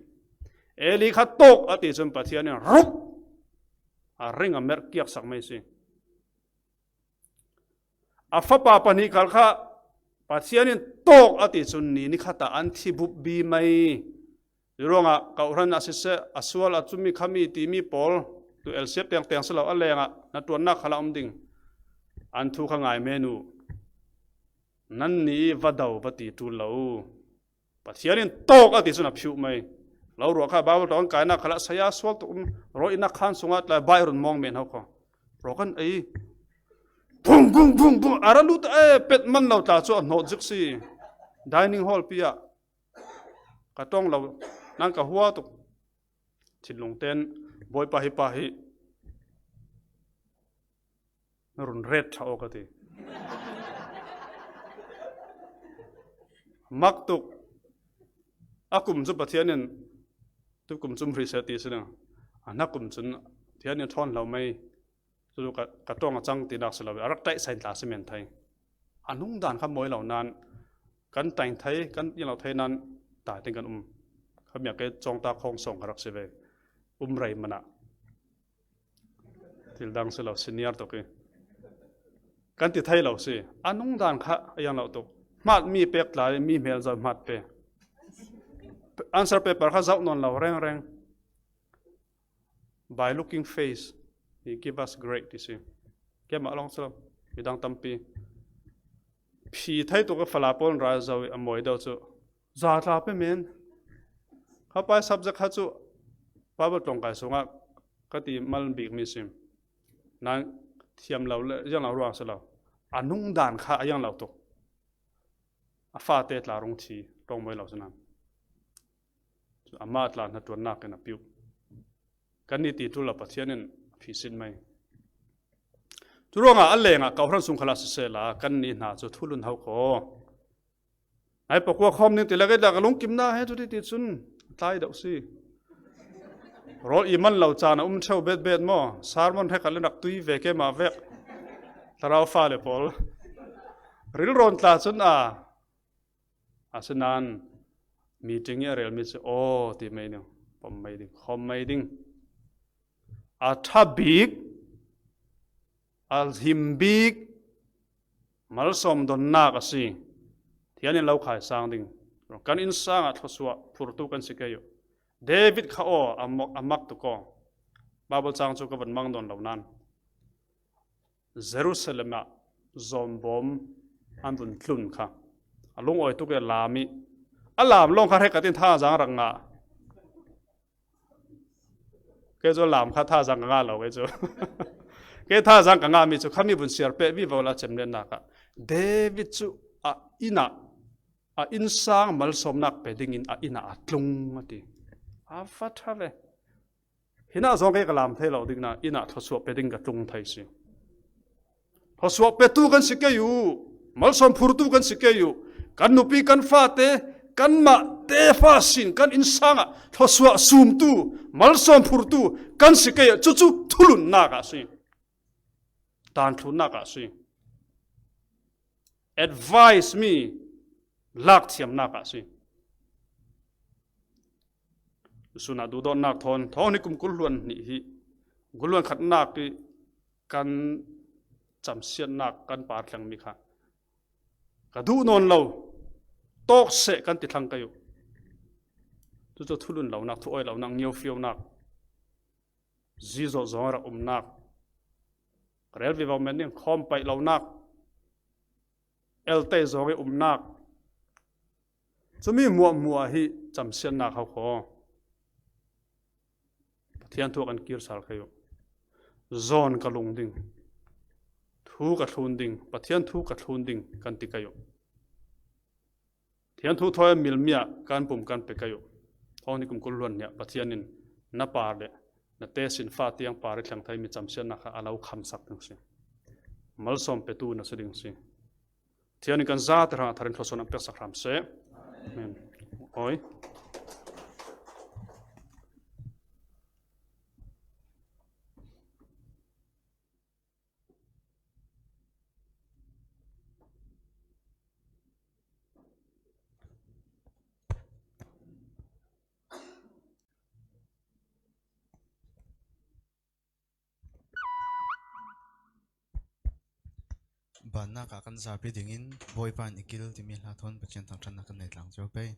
Eli kha tawk a ti cun Pathian in rup a ring a merh kiaksak mai si. A fapa pahnih khal kha Pathian in tawk a ti cun ni nikhat ah an thi bupbi mai. Curuangah kauhhran ah siseh, a sual a cumi khami timi pawl tu Elsiap tengteng si lo, a lengah na ṭuannak khal a um ding. An thu kha ngai men uh. Nannih ih va do va ti ṭul lo. Pathian in tawk a ti cun a phiuh mai. Lo ruah kha Baibal tlawng kainak khalah saya sual tuk um, rawl innak khaan sungah tlai bai run mawng men ho kho. Rawl kan ei. Bung, bung, bung, bung. A ra lut e, pet man lo tla cu a hnawt zik si. Dining hall pi ah ka ṭong lo. Nan ka hua tuk. Thinlung ten Bawipa hi pa hi na run ret ṭha aw ka ti. Mak tuk. A kum cu Pathian in tukum cum hri seh ti si ding. A hna kum cun Pathian in ṭhawn hlo mai. Cu cu ka, ka ṭong a cang tinak si lo. A rak ṭaih sain tla si men thei. A nung dan kha mawi lo nain kan ṭaih thei, kan ṭih lo thei nain tai tein kan um. Khamiak ke cawngtak khawng sawng kha rak si ve. Um rei man ah. Thil dang si lo, senior tuk ih kan ti thei lo si. A nung dan kha a iang lo tuk. Hmat mi pek tla ih mi hmel zoh hmat pe. Answer paper kha zoh nawn lo rengreng. By looking face, he give us grade, ti si. Keimah lawng si lo, midang tampi. Phi thei tuk ih fala pawl in ra zoh ih a mawi deuh cu za tla pe men. Kha pai subject kha cu Bible tlawngkai sungah ka ti mal bikmi si. Nan thiam lo le, ziang lo ruang si lo. A nung dan kha a ziang lo tuk. A fate tla rung thi, rung moi lo si nan. Ama tla hnaṭuannakin a piu. Kan ni ti tul lo Pathian in a phisin mai. Cu ruangah a lengah kawhhran sung khalah siseh la, kan ni hna cu thulun ho ko. Ai pakua khawm ning ti le, kei dah ka lungkim na he cu ti ti cun tlai deuh si. Rawl i man lo caan a um ṭheu bet bet maw? Sermon he ka le rak tui ve keimah vek. Thlarau fale pawl. Rilrawn tla cun a, asinain meeting i a relmi cu aw ti mai ding, pom mai ding, khawm mai ding. A ṭha bik, a him bik, malsawm donnak a si. Thian in lo khai sang ding. Kan innsang ah thluasuah phurtu kan si kei uh. David kha aw, a mak, a mak tuk aw. Bible cang cu ka van mang dawn lo nan. Jerusalem ah zawmbawm an vun tlun kha. A lungawi tuk i a lam i. A lam lawng kha hrek ka tin thazaang rak ngah. Kei cu lam kha thazaang ka ngah lo, kei cu. Kei thazaang ka ngahmi cu khami vun siar peh vivo la cemlennak ah David cu a inn ah, a innsang malsawmnak pe dingin a inn ah a tlung a ti. A va ṭha ve. Hinah zawng kei ka lam thei lo ding nain inn ah thluasuah pe ding ka tlung thei si. Thluasuah petu kan si kei uh, malsawm phurtu kan si kei uh, kan nupi kan fate, kanmah tefa sin kan innsang ah thluasuah sumtu, malsawm phurtu kan si kei ah cucu thulunnak ah si. Tanthlunnak ah si. Advice mi lakthiamnak ah si. Sunah duhdawtnak thawn, thawn hi kum kul hluan hnih hi, kul hluan khatnak i kan camsiatnak kan par thlengmi kha ka duh nawn lo, tawk seh kan ti thlang kei uh. Cucu thulun lonak, thuawi lonak, ngiofionak, zizawh zawng rak umnak, rel vivo men ding khawm paih lonak, eltei zawng i umnak, cumi hmuahhmuah hi camsiatnak ho kho. Pathian thu kan kir sal kei uh. Zawn ka lung ding, thu ka thlun ding, Pathian thu ka thlun ding kan ti kei uh. Pathian thu thawi milmi ah kan pum kan pe kei uh. Thawng ni kum kul hluan hnih ah Pathian in na par le na tesin fa tiang par i thleng theimi camsiatnak kha a lo khamsak ding si. Malsawm petu na si ding si. Pathian in kan zate hrangah thar in thluasuah an peksak hram seh. Amen. Oi. Bannak ah kan zapi dingin Bawipa in i kil timi hla thawn Pathian thangṭhatnak kan nei tlang cio pei.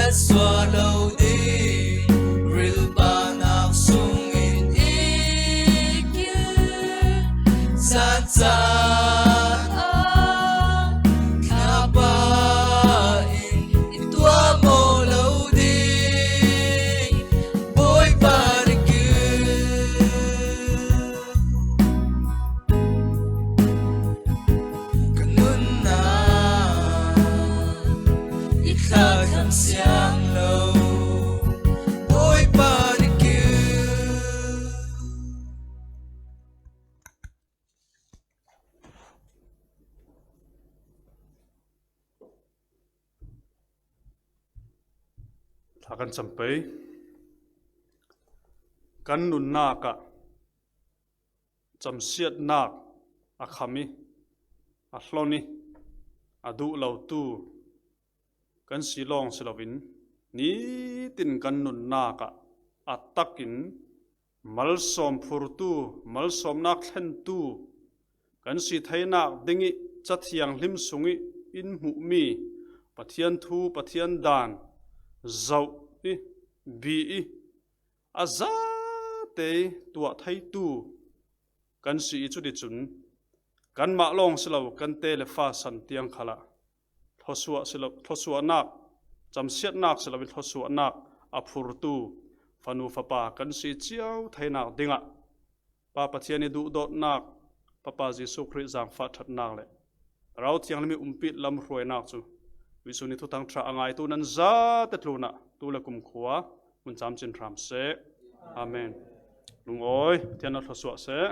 Suak lo ding rilpa nak sungin i kir zat zat a, thlapa in i tuam aw lo ding Bawipa na kir. Ka nunna i thlakam siang lo Bawipa na kir. Thla kan cam pei. Kan nunnak ah camsiatnak a kham i, a hlon i, a duh lotu kan si lawng si loin, nitin kan nunnak ah a takin malsawm phurtu, malsawmnak thlentu kan si theinak ding i Ca Thianghlim sung i in hmuhmi Pathian thu, Pathian dan zoh i, bi i, a zate tuah theitu kan si i, cuticun kanmah lawng si lo, kan te le fa san tiang khalah thluasuah si lo, thluasuahnak, camsiatnak si lo i thluasuahnak a phurtu fanu fapa kan si cio theinak dingah Pa Pathian i duhdawtnak, Papa Jesuh Khrih zaangfah ṭhatnak le Thlarau Thianghlim i umpih lamhruainak cu tuihsun i Thuthang ṭha a ngaitu nan zate tlunah tu le kumkhua hmun camcin hram seh. Amen. Lungawi, Pathian na thluasuah seh.